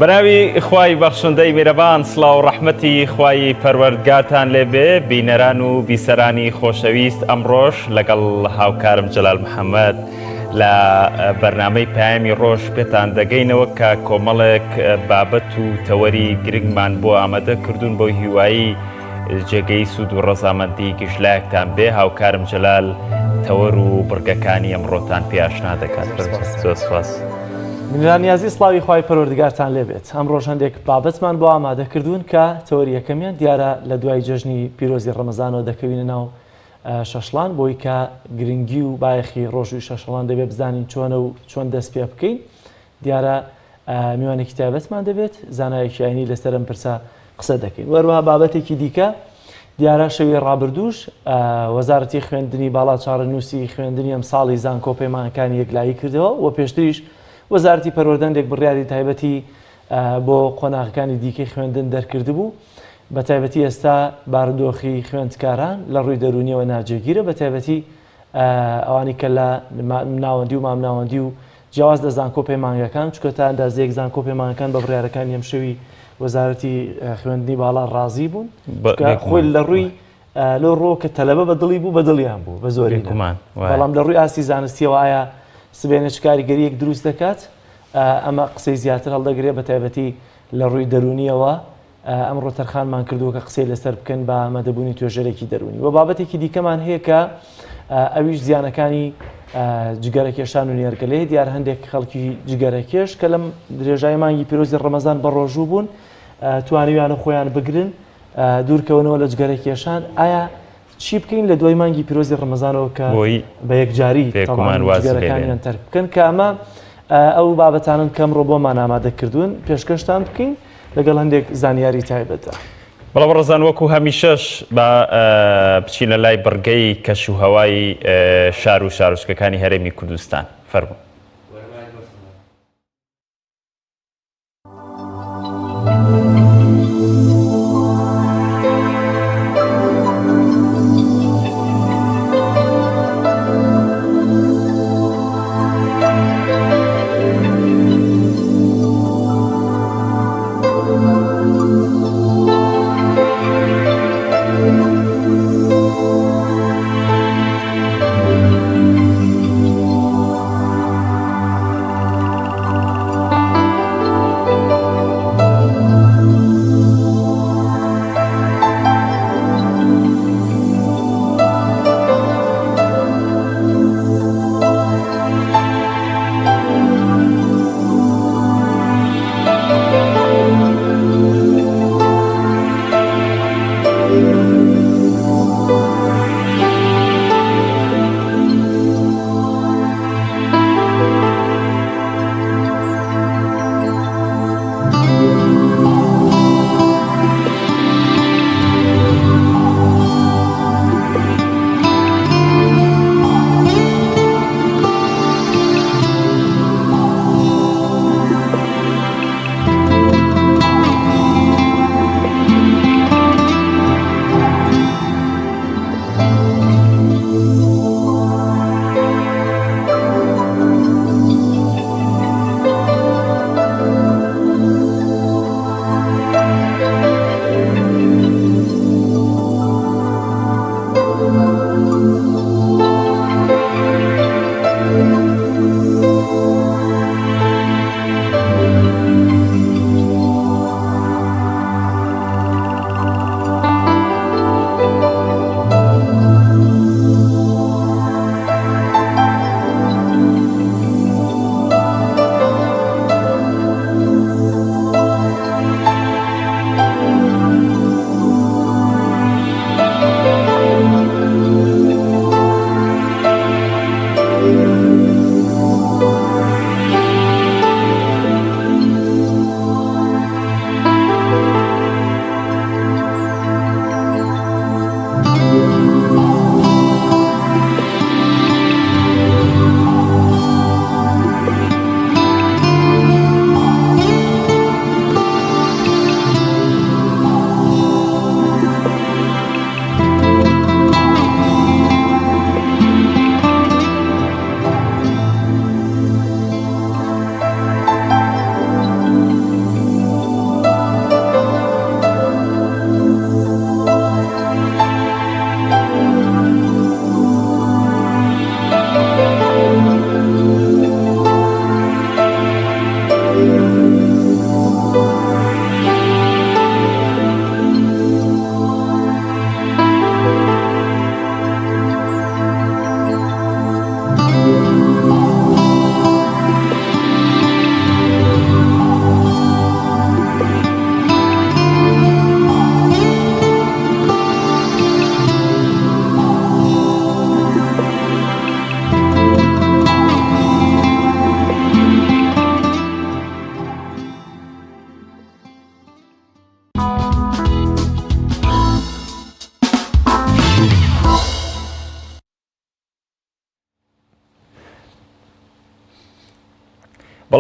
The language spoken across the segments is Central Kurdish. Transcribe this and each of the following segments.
بەناوی خوای بەخشندەی میرەبان سڵاو ڕەحمەتی خوای پەروەردگارتان لێبێ بینەران و بیسەرانی خۆشەویست ئەمڕۆش لەگەڵ هاوکارم جەلال محەممەد لە بەرنامەی پایمی ڕۆژ پێتان دەگەینەوە کە کۆمەڵێک بابەت و تەوەری گرنگمان بۆ ئامادە کردوون بۆ هیوایی جێگەی سوود و ڕەزامەندی گشت لایەکتان بێ، هاوکارم جەلال تەوەر و بڕگەکانی ئەمڕۆتان پێ ئاشنا دەکات. زۆر سوپاس. بینەرانی ئازیز سڵاوی خوای پەروەردگارتان لێ بێت. ئەمڕۆش هەندێک بابەتمان بۆ ئامادە کردوون کە تەوەری یەکەمیان دیارە لە دوای جەژنی پیرۆزی ڕەمەزانەوە دەکەوینە ناو شەشڵان بۆی کە گرنگی و بایەخی ڕۆژووی شەشڵان دەبێت بزانین چۆنە و چۆن دەست پێ بکەین. دیارە میوانێکی تایبەتمان دەبێت زانایەکی ئاینی لەسەر ئەم پرسە قسە دەکەین وەروەها بابەتێکی دیکە دیارە شەوی ڕابردووش وەزارەتی خوێندنی باڵا چارەنووسی خوێندنی ئەم ساڵی زانکۆ پەیمانەکانی یەکلایی کردەوە و پێشتریش وەزارەتی پەروەردە هەندێک بڕیاری تایبەتی بۆ قۆناغەکانی دیکەی خوێندن دەرکردبوو بە تایبەتی ئێستا بارودۆخی خوێندکاران لە ڕووی دەروونیەوە ناجێگیرە بە تایبەتی ئەوانی کە لە ناوەندی و مامناوەندی و جیاواز لە زانکۆ پەیمانگەکان، چونکە تا ئەندازەیەک زانکۆ پەیمانگەکان بە بڕیارەکانی ئەمشەوی وەزارەتی خوێندنی باڵا ڕازی بوون، چونکە خۆی لە ڕووی لەو ڕووە کە تەلەبە بە دڵی بوو بە دڵیان بوو بە زۆری بەڵام لە ڕووی ئاستی زانستیەوە ئایا سبێنێ چ کاریگەریەک دروست دەکات ئەمە قسەی زیاتر هەڵدەگرێت بە تایبەتی لە ڕووی دەروونیەوە ئەمڕۆ تەرخانمان کردووە کە قسەی لەسەر بکەن بە ئامادەبوونی توێژەرێکی دەروونی و بابەتێکی دیکەمان هەیە کە ئەویش زیانەکانی جگەرەکێشان و نێرگەلەیە دیار هەندێک خەڵکی جگەرەکێش کە لەم درێژای مانگی پیرۆزی ڕەمەزان بە ڕۆژوو بوون توانیویانە خۆیان بگرن دوورکەونەوە لە جگەرەکێشان ئایا چی بکەین لە دوای مانگی پیرۆزی ڕەمەزانەوە کە بە یەکجاری جگەرەکانیان تەرک بکەن کە ئەمە ئەو بابەتانن کەم ڕۆ بۆمان ئامادە کردوون پێشکەشتان بکەین لەگەڵ هەندێک زانیاری تایبەتدا. بەڵێ بەڕێزان وەکو هەمیشەش با بچینە لای بڕگەی کەش و هەوای شار و شارۆچکەکانی هەرێمی کوردستان فەرموو.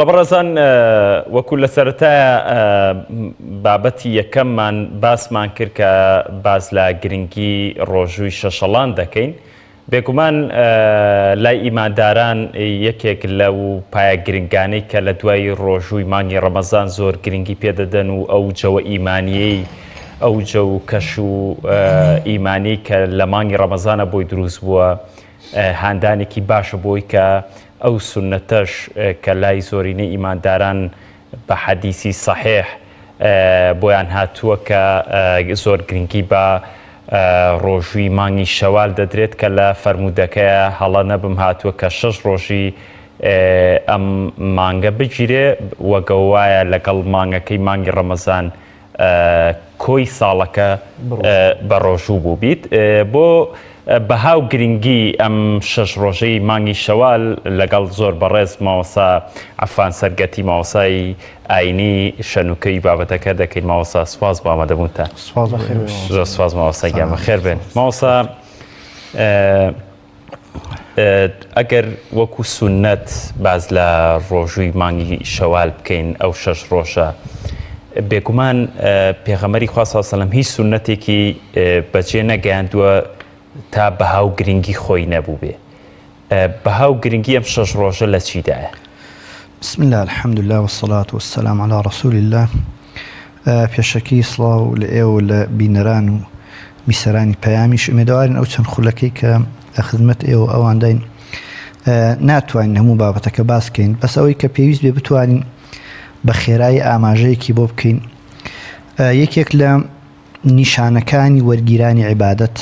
بەڵێ بەڕێزان وەکو لە سەرەتایە بابەتی یەکەممان باسمان کرد کە باس لە گرنگی ڕۆژووی شەشەڵان دەکەین بێگومان لای ئیمانداران یەکێک لەو پایە گرنگانەی کە لە دوای ڕۆژووی مانگی ڕەمەزان زۆر گرنگی پێدەدەن و ئەو جەوە ئیمانیەی ئەو جەو و کەش و ئیمانی کە لە مانگی ڕەمەزانە بۆی دروست بووە هاندانێکی باشە بۆی کە ئەو سوننەتەش کە لای زۆرینەی ئیمانداران بە حەدیسی سەحیح بۆیان هاتووە کە زۆر گرنگی بە ڕۆژووی مانگی شەوال دەدرێت کە لە فەرموودەکەیە هەڵە نەبم هاتووە کە شەش ڕۆژی ئەم مانگە بگیرێ وەگەوایە لەگەڵ مانگەکەی مانگی ڕەمەزان کۆی ساڵەکە بە ڕۆژوو بووبیت. بۆ بەها و گرنگی ئەم شەش ڕۆژەی مانگی شەوال لەگەڵ زۆر بەڕێز مامۆستا عەفان سەرگەتی مامۆستای ئاینی شەنوکەوی بابەتەکە دەکەین. مامۆستا سوپاس بۆ ئامادەبوونتان. زۆر سوپاس مامۆستا گیان بەخێر بێن. مامۆستا ئەگەر وەکو سوننەت باس لە ڕۆژووی مانگی شەوال بکەین ئەو شەش ڕۆژە بێگومان پێغەمەری خوا صلی سەلام هیچ سوننەتێکی بەجێ نەگەیاندووە تا بەها و گرنگی خۆی نەبوو بێ بەها و گرنگی ئەم شەش ڕۆژە لە چیدایە؟ بسم الله الحمد لله والصلاة والسلام على رسول الله پێشەکی سڵاو لە ئێوە و لە بینەران و بیسەرانی پەیامیش ئومێدەوارین ئەو چەند خولەکەی کە لە خزمەت ئێوە ئەوانداین ناتوانین هەموو بابەتەکە باس کەین بەس ئەوەی کە پێویست بێ بتوانین بە خێرایی ئاماژەیەکی بۆ بکەین یەکێک لە نیشانەکانی وەرگیرانی عیبادەت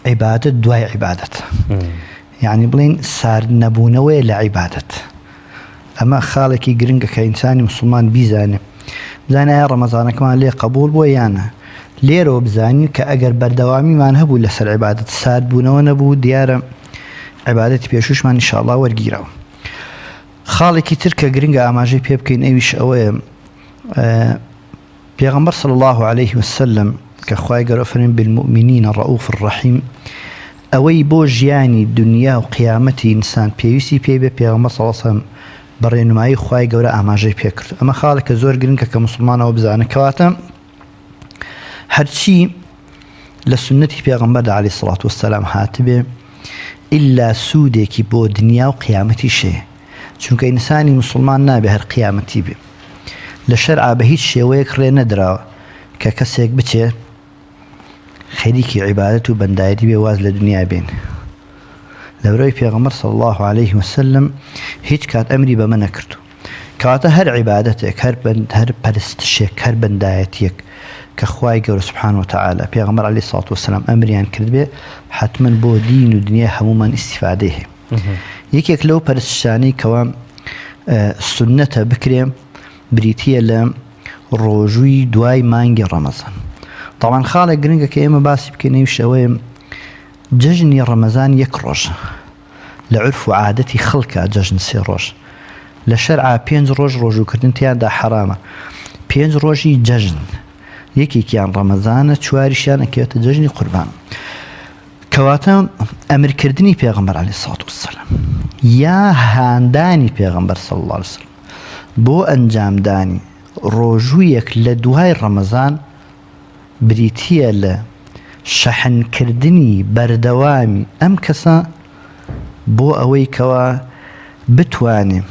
عیبادەت دوای عیبادەت یعنی بڵین سارد نەبوونەوەیە لە عیبادەت ئەمە خاڵێکی گرنگە کە ئینسانی مسلمان بیزانێ بزانێ ئایا ڕەمەزانەکەمان لێ قبول بووە یانە لێرەوە بزانین کە ئەگەر بەردەوامیمان هەبوو لەسەر عیبادەت سارد بوونەوە نەبوو دیارە عیبادەتی پێشوشمان ئینشاءاللە وەرگیراوە خاڵێکی تر کە گرنگە ئاماژەی پێ بکەین ئەویش ئەوەیە پێغەمبەر صلی اللە علیه وسلم کە خوای گەورە فەرمی بالمؤمنین رؤوف رحیم ئەوەی بۆ ژیانی دنیا و قیامەتی ئینسان پێویستی پێی بێ پێغەمبەر صلی اللە علیه وسلم بە ڕێنمایی خوای گەورە ئاماژەی پێکرد ئەمە خاڵێکە زۆر گرنگە کە موسڵمان ئەوە بزانێت کەواتە هەرچی لە سنەتی پێغەمبەردا علیه الصلاة والسلام هاتبێ ئیلا سوودێکی بۆ دنیا و قیامەتیش هەیە چونکە ئینسانی موسڵمان نابێ هەر قیامەتی بێ. لە شەرعا بە هیچ شێوەیەک ڕێ نەدراوە کە کەسێک بچێ خەریکی عیبادەت و بەندایەتی بێ واز لە دنیا بێنێ. لەبەرئەوەی پێغەمبەر صلی اللە علیه وسلم هیچ کات ئەمری بەمە نەکردوو. کەواتە هەر عیبادەتێک، هەر بەند، هەر پەرستشێک، هەر بەندایەتیەک کە خوای گەورە سبحانە وتعالی، پێغەمبەر علیه الصلوة والسلام ئەمریان کردبێ حەتمەن بۆ دین و دنیای هەموومان ئیستیفادەی هەیە. یەکێک لەو پەرستشانەی کەوا سوننەتە بکرێ بریتییە لە ڕۆژووی دوای مانگی ڕەمەزان. تاوان خاڵێک گرنگە کە ئێمە باسی بکەین ئەویش ئەوەیە جەژنی ڕەمەزان یەک ڕۆژە لە عورف و عادەتی خەڵکە جەژن سێ ڕۆژ لە شەرعا پێنج ڕۆژ ڕۆژووکردن تیاندا حەرامە پێنج ڕۆژی جەژن یەکێکیان ڕەمەزانە چواریشیان ئەکەوێتە جەژنی قوربان. کەواتە ئەمر کردنی پێغەمبەر علیە الصلوة والسلام یا هاندانی پێغەمبەر صلی اللە علیه وسلم بۆ ئەنجامدانی ڕۆژوویەک لە دوای ڕەمەزان بریتییە لە شەحنکردنی بەردەوامی ئەم کەسە بۆ ئەوەی کەوا بتوانێ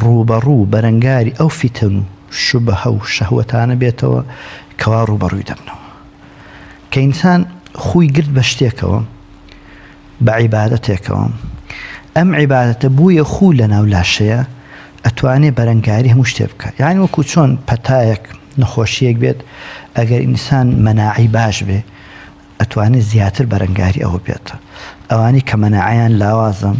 ڕووبەڕوو بەرەنگاری ئەو فیتەن و شوبهە و شەهوەتانە بێتەوە کەوا ڕووبەڕووی دەبنەوە. کە ئینسان خووی گرت بە شتێکەوە، بە عیبادەتێکەوە، ئەم عیبادەتە بوویە خوو لەناو لاشەیە، ئەتوانێ بەرەنگاری هەموو شتێ بکات. یانی وەکوو چۆن پەتایەک، نەخۆشییەک بێت، ئەگەر ئینسان مەناعەی باش بێ، ئەتوانێت زیاتر بەرەنگاری ئەوە بێت ئەوانەی کە مەناعەیان لاوازە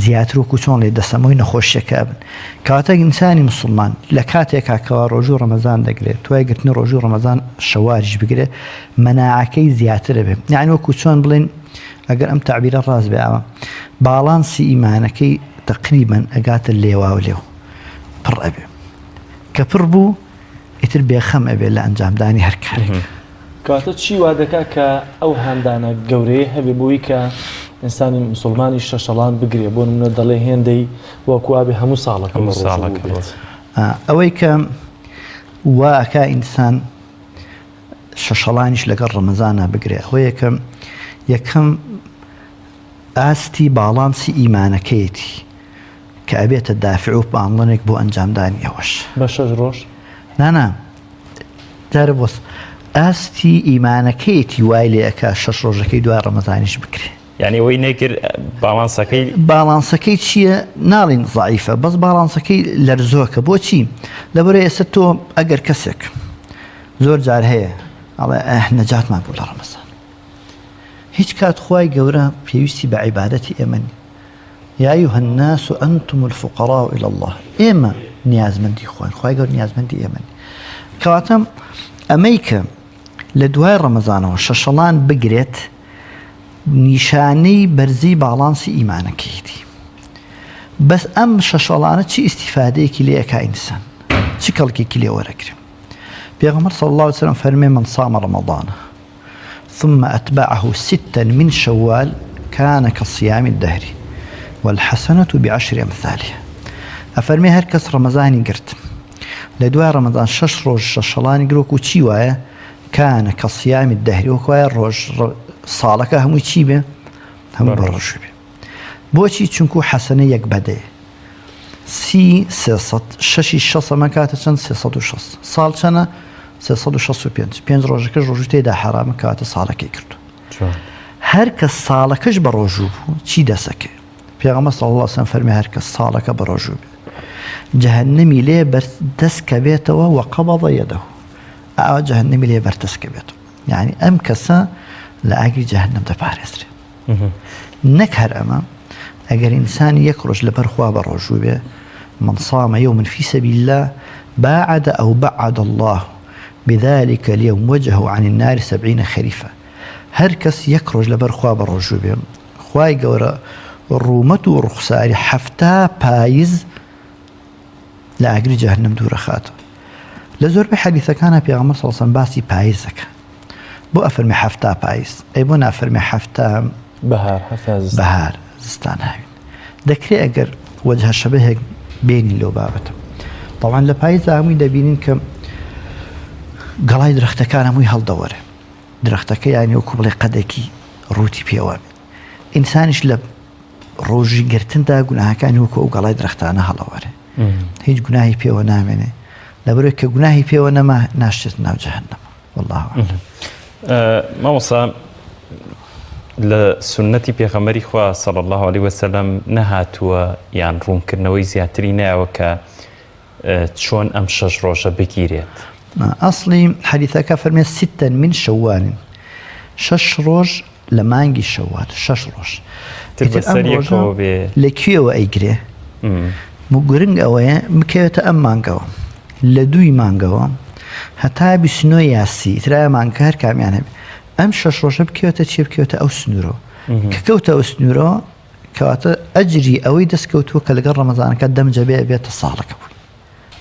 زیاتر وەکو چۆن لێ دەسەمەوەی نەخۆشیەکە ئەبن کەواتە ئینسانی مسلمان لە کاتێکا کەوا ڕۆژوو ڕەمەزان دەگرێت دوای گرتنی ڕۆژوو ڕەمەزان شەواریش بگرێت مەناعەکەی زیاترە بێ یعنی وەکو چۆن بڵێن ئەگەر ئەم تەعبیرە ڕاست بێ ئەوە باڵانسی ئیمانەکەی تقریبا ئەگاتە لێواو لێو پڕ ئەبێ کە پڕ بوو ئیتر بێخەم ئەبێ لە ئەنجامدانی هەر کارێک. کەواتە چی وا دەکا کە ئەو هاندانە گەورەیە هەبێ بۆی کە. ئینسانی مسلمانی شەشەڵان بگرێ بۆ نمونە دەڵێ هێندەی وەکوابێ هەموو ساڵەکە هەموو ساڵەکە بێت. ئەوەی کە وا ئەکا ئینسان شەشەڵانیش لەگەڵ ڕەمەزانا بگرێ ئەوەیە کە یەکەم ئاستی باڵانسی ئیمانەکەیەتی کە ئەبێتە دافع و پاڵنێک بۆ ئەنجامدانی ئەوەش. بە شەش ڕۆژ؟ نانا جارێ بۆس ئاستی ئیمانەکەیەتی وای لێ ئەکا شەش ڕۆژەکەی دوای ڕەمەزانیش بکرێ. یانی ئەوەی نەیکرد باڵانسەکەی. باڵانسەکەی چییە ناڵین زەعیفە بەس باڵانسەکەی لەرزۆکە بۆچی لەبەرئ ئێستا تۆ ئەگەر کەسێک زۆر جار هەیە ئەڵێ ئەه نەجاتمان بوو لە ڕەمەزان هیچ کات خوای گەورە پێویستی بە عیبادەتی ئێمە نیە یا ایها الناس انتم الفقراء الى الله ئێمە نیازمەندی خوان خوای گەورە نیازمەندی ئێمە نیە کەواتە ئەمەی کە لە دوای ڕەمەزانەوە شەشەڵان بگرێت نیشانەی بەرزی باڵانسی ئیمانەکەیتی بەس ئەم شەشەڵانە چی ئیسیفادەیەکی لێ ئەکا ئینسان چ کەڵکێکی لێ وەرەگرێ پێغەمبەر صلی الله علیه وسلم فەرمێ من صام رمضان ثم أتبعه ستا من شوال كان كصيام الدهر والحسنة بعشر أمثالها ئەفەرمێ هەر کەس ڕەمەزانی گرت لە دوای ڕەمەزان شەش ڕۆژ شەشەڵانی گرۆک و چی وایە كان كصيام الدهر وەک وایە ڕۆژ ساڵەکە هەمووی چی بێ هەموو بە ڕۆژوو بێ بۆچی چونکو حەسەنە یەک بەدەیە سی 300 شەشی شەسە مەکاتە چەند 360 ساڵ چەنە 365 پێنج ڕۆژەکەش ڕۆژوو تێدا حەرامە کەواتە ساڵەکەی کردو هەر کە ساڵەکەش بە ڕۆژوو بوو چی دەسەکەێ پێغەمبەر صلی اللە علیه وسلم فەرمی هەر کەس ساڵەکە بە ڕۆژوو بێت جەهەنەمی لێ بەر دەست کە بێتەوە وقبض یده ئاوا جەهەنەمی لێ بەرتەسکە بێتەوە یعنی ئەم کەسە لە ئاگری جەهەنەم دەپارێزرێ نەک هەر ئەمە ئەگەر ئینسان یەک ڕۆژ لەبەر خوا بە ڕۆژوو بێ من صام يوما في سبيل الله باعد أو بعد الله بذلك اليوم وجهه عن النار سبعين خريفا هەر کەس یەک ڕۆژ لەبەر خوا بە ڕۆژوو بێ خوای گەورە ڕوومەت و ڕوخساری 70 پایز لە ئاگری جەهەنەم دوورەخاتەوە لە زۆربەی حەدیثەکانە پێغەمبەر صلی الله علیه و سلم باسی پایز دەکات بۆ ئەفەرمێ حەفتا پایز ئەی بۆ نافەرمێ حەفتا بەهار حەفتا زستان بەهار زستان هاوین دەکرێ ئەگەر وەجهە شەبەهێک بێنین لەو بابەتە تەوان لە پاییزدا هەمووی دەبینین کە گەڵای درەختەکان هەمووی هەڵدەوەرێ درەختەکە یانی وەکو بڵێ قەدێکی ڕووتی پێوە بێت ئینسانیش لە ڕۆژی گرتندا گوناهەکانی وەکو ئەو گەڵای درەختانە هەڵەوەرێ هیچ گوناهی پێوە نامێنێ لەبەرەوەی کە گوناهی پێوە نەما ناشچێت ناو جەهەنەم والله اعلم. مامۆستا لە سوننەتی پێغەمبەری خوا صلی الله علیه وسلم نەهاتووە یان ڕوونکردنەوەی زیاتری نایەوە کە چۆن ئەم شەش ڕۆژە بگیرێت؟ ئەسڵی حەدیثەکە فەرمێ ستا من شوال شەش ڕۆژ لە مانگی شەوال شەش ڕۆژ ئیتر ئەم ڕۆژە لە کوێوە ئەیگرێ گرنگ ئەوەیە بکەوێتە ئەم مانگەوە لە دووی مانگەوە هەتا بیسنۆ یاسی ترای مانگە هەر کامیان هەبێ ئەم شەش ڕۆژە بکەوێتە چی بکەوێتە ئەو سنوورەوە کە کەوتە ئەو سنوورەوە کەواتە ئەجری ئەوەی دەستکەوتووە کە لەگەڵ ڕەمەزانەکە دەمجە بێ بێتە ساڵەکە بووی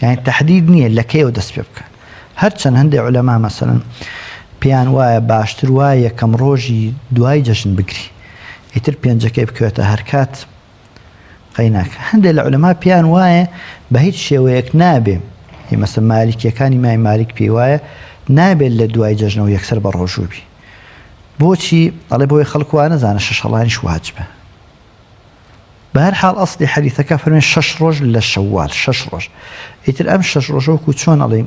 یانی تەحدید نییە لە کەیەوە دەست پێ بکە هەرچەند هەندێک عولەما مەسەلەن پێیان وایە باشتر وایە یەکەم ڕۆژی دوای جەژن بگری ئیتر پێنجەکەی بکەوێتە هەرکات قەیناکە هەندێک لە عولەما پێیان وایە بە هیچ شێوەیەک نابێ مەسە مالیکیەکانی مای مالیک پێی وایە نابێت لە دوای جەژنەوە یەکسەر بە ڕۆژوو بی بۆچی ئەڵێ بۆی خەڵک وا نەزانە شەشەڵانیش واجبە بەهەر حاڵ ئەسڵی حەدیثەکە فەرمێ شەش ڕۆژ لە شەوال شەش ڕۆژ ئیتر ئەم شەش ڕۆژە وەکو چۆن ئەڵێ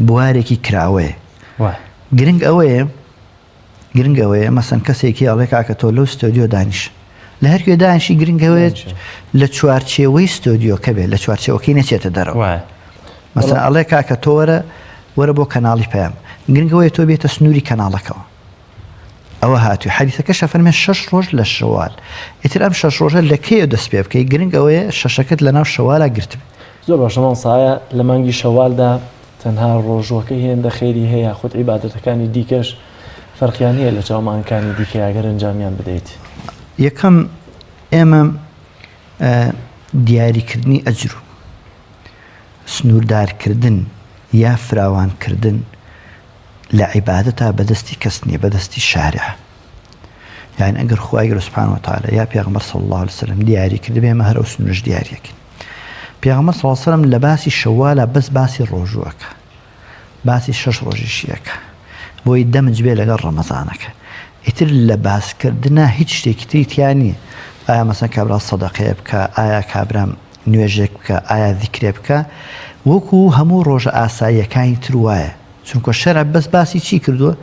بوارێکی کراوەیە گرنگ ئەوەیە گرنگ ئەوەیە مەسەن کەسێکی ئەڵێ کاکە تۆ لەو ستۆدیۆ دانیش لە هەر کوێ دانیشی گرنگ ئەوەیە لە چوارچێوەی ستۆدیۆکە بێت لە چوارچێوەکەی نەچێتە دەرەوە مەسەن ئەڵێ کاکە تۆ وەرە وەرە بۆ کەناڵی پەیام گرنگ ئەوەیە تۆ بێتە سنووری کەناڵەکەوە ئەوە هاتووی حەدیسەکەش ئەفەرمێ شەش ڕۆژ لە شەوال ئیتر ئەم شەش ڕۆژە لە کەیەوە دەست پێ بکەی گرنگ ئەوەیە شەشەکەت لە ناو شەوالا گرتبێ. زۆر باشە مامۆستا ئایا لە مانگی شەوالدا تەنها ڕۆژووەکەی هێندە خێری هەیە یاخود عیبادەتەکانی دیکەش فەرقیان هەیە لە چاو مانگەکانی دیکە ئەگەر ئەنجامیان بدەیت؟ یەکەم ئێمە دیاریکردنی ئەجر و سنووردارکردن یا فراوانکردن لە عیبادەتا بەدەستی کەس نیە بەدەستی شارعە. یعنی ئەگەر خوای گەورە سبحانه وتعالی یا پێغەمبەر صلی الله علیه وسلم دیاری کردبێ ئێمە هەر ئەو سوننەش دیاریەکەین. پێغەمبەر صلی الله علیه وسلم لە باسی شەوالا بەس باسی ڕۆژووەکە باسی شەش ڕۆژیشی ئەکا بۆی دەمج بێ لەگەڵ ڕەمەزانەکە ئیتر لە باسکردنا هیچ شتێکی تری تیا نییە ئایا مەسەن کابرا سەدەقەیە بکە ئایا کابرا نوێژێک بکە ئایا ذیکرێ بکە وەکو هەموو ڕۆژە ئاساییەکانی تر وایە چونکە شەرع بەس باسی چی کردووە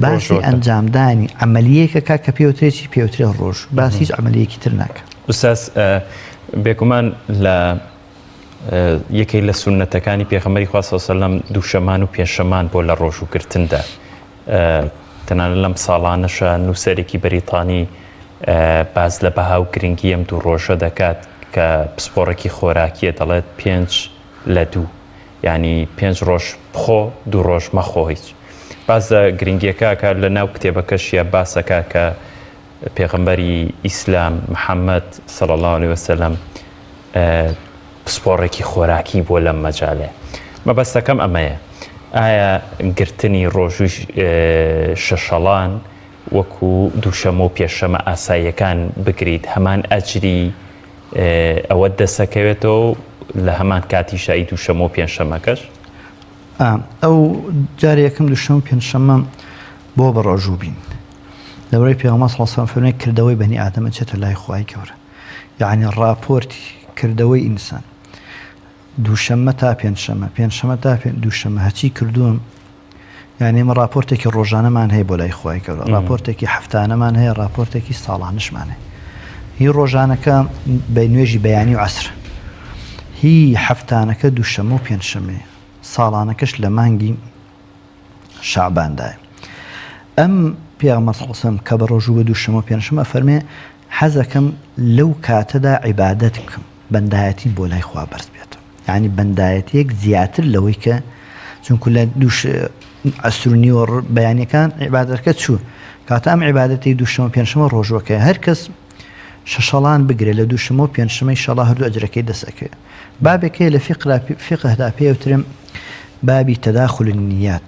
باسی ئەنجامدانی عملیەکەکە کە پێوترێ چی پێوترێ ڕۆژ باس هیچ عملیەکی تر ناکە ئوستاز بێگومان لە یەکێک لە سوننەتەکانی پێغەمبەری خوا صلی سەلەم دووشەمان و پێنجشەمان بۆ لە ڕۆژووگرتندا تەنانەت لەم ساڵانەشە نووسەرێکی بەریتانی باز لە بەها و گرنگی ئەم دوو ڕۆژە دەکات کە پسپۆڕێکی خۆراکیە دەڵێت پێنج لە دوو ینی پێنج ڕۆژ بخۆ دوو ڕۆژ مەخۆ هیچ باز لە گرنگیەکە کە لە ناو کتێبەکەشیە باسەکە کە پێغەمبەری ئیسلام محەممەد صلی الله علیه وسلم پسپۆڕێکی خۆراکی بووە لەم مەجالەیە. مەبەستەکەم ئەمەیە ئایا گرتنی ڕۆژووی شەشەڵان وەکو دووشەمە و پێشەمە ئاساییەکان بگریت هەمان ئەجری ئەوە دەسەکەوێتەوە لە هەمان کاتیشا ئی دووشەمە و پێنجشەمەکەش؟ ئەو جارێ یەکەم دووشەمە و پێنجشەمە بۆ بە ڕۆژوو بین لەبەرئەوەی پێغەمبەر صلی اللە علیه و سلم فەرمووی کردەوەی بەنی ئادەم ئەچێتە لای خوای گەورە یەعنی ڕاپۆرتی کردەوەی ئینسان دووشەممە تا پێنجشەممە پێنجشەممە تا دووشەممە هەرچی کردووم یعنی ئێمە ڕاپۆرتێکی ڕۆژانەمان هەیە بۆ لای خوای گەورە ڕاپۆرتێکی هەفتانەمان هەیە ڕاپۆرتێکی ساڵانشمان هەیە هی ڕۆژانەکە بە نوێژی بەیانی و عەسر هی هەفتانەکە دووشەممە و پێنجشەممەیە ساڵانەکەش لە مانگی شەعباندایە. ئەم پێغەمبەر صلی اللە علیه و سلم کە بە ڕۆژوو بە دووشەممە و پێنجشەممە ئەفەرمێ حەزەکەم لەو کاتەدا عیبادەت بکەم بەندایەتیم بۆ لای خوا بەرز بێتەوە یعنی بەندایەتیەک زیاتر لەوەی کە چونکو لە دووش عەسر و نیوە بەیانەکان عیبادەتەکە چوو کاتە ئەم عیبادەتی دووشەممە پێنجشەممە ڕۆژوەکە هەر کەس شەشەڵان بگرێ لە دووشەممە و پێنجشەممەی شەڵا هەردوو ئەجرەکەی دەست ئەکەوێ بابێک هەیە لە فیقرا فیقهدا پێی ئەوترێ بابی تداخل النیات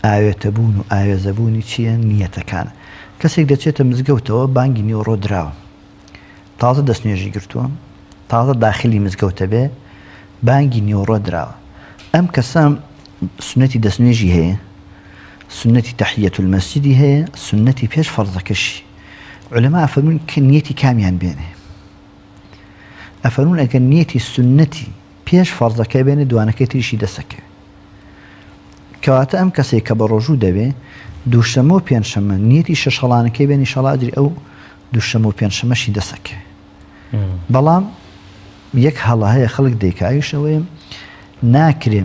ئاوێتەبوون و ئاوێزەبوونی چییە نیەتەکانە کەسێک دەچێتە مزگەوتەوە بانگی نیوەڕۆ دراوە تازە دەست نوێژی گرتووە تازە داخلی مزگەوتە بێ بانگی نیوەڕۆ دراوە ئەم کەسە سنەتی دەستنوێژی هەیە سنەتی تحیەت المسجدی هەیە سنەتی پێش فەرزەکەشی علەما ئەفەرموون کە نیەتی کامیان بێنێ ئەفەرموون ئەگەر نیەتی سنەتی پێش فەرزەکە بێنێ دوانەکەی تریشی دەسەکەوێ کەواتە ئەم کەسێک کە بە ڕۆژوو دەبێ دووشەمە و پێنجشەمە نیەتی شەشەڵانەکەی بێنی شەڵا ئەجری ئەو دووشەمە و پێنجشەمەشی دەسەکەوێ بەڵام یەک هەڵە هەیە خەڵک دەیکا ئەویش ئەوەیە ناکرێ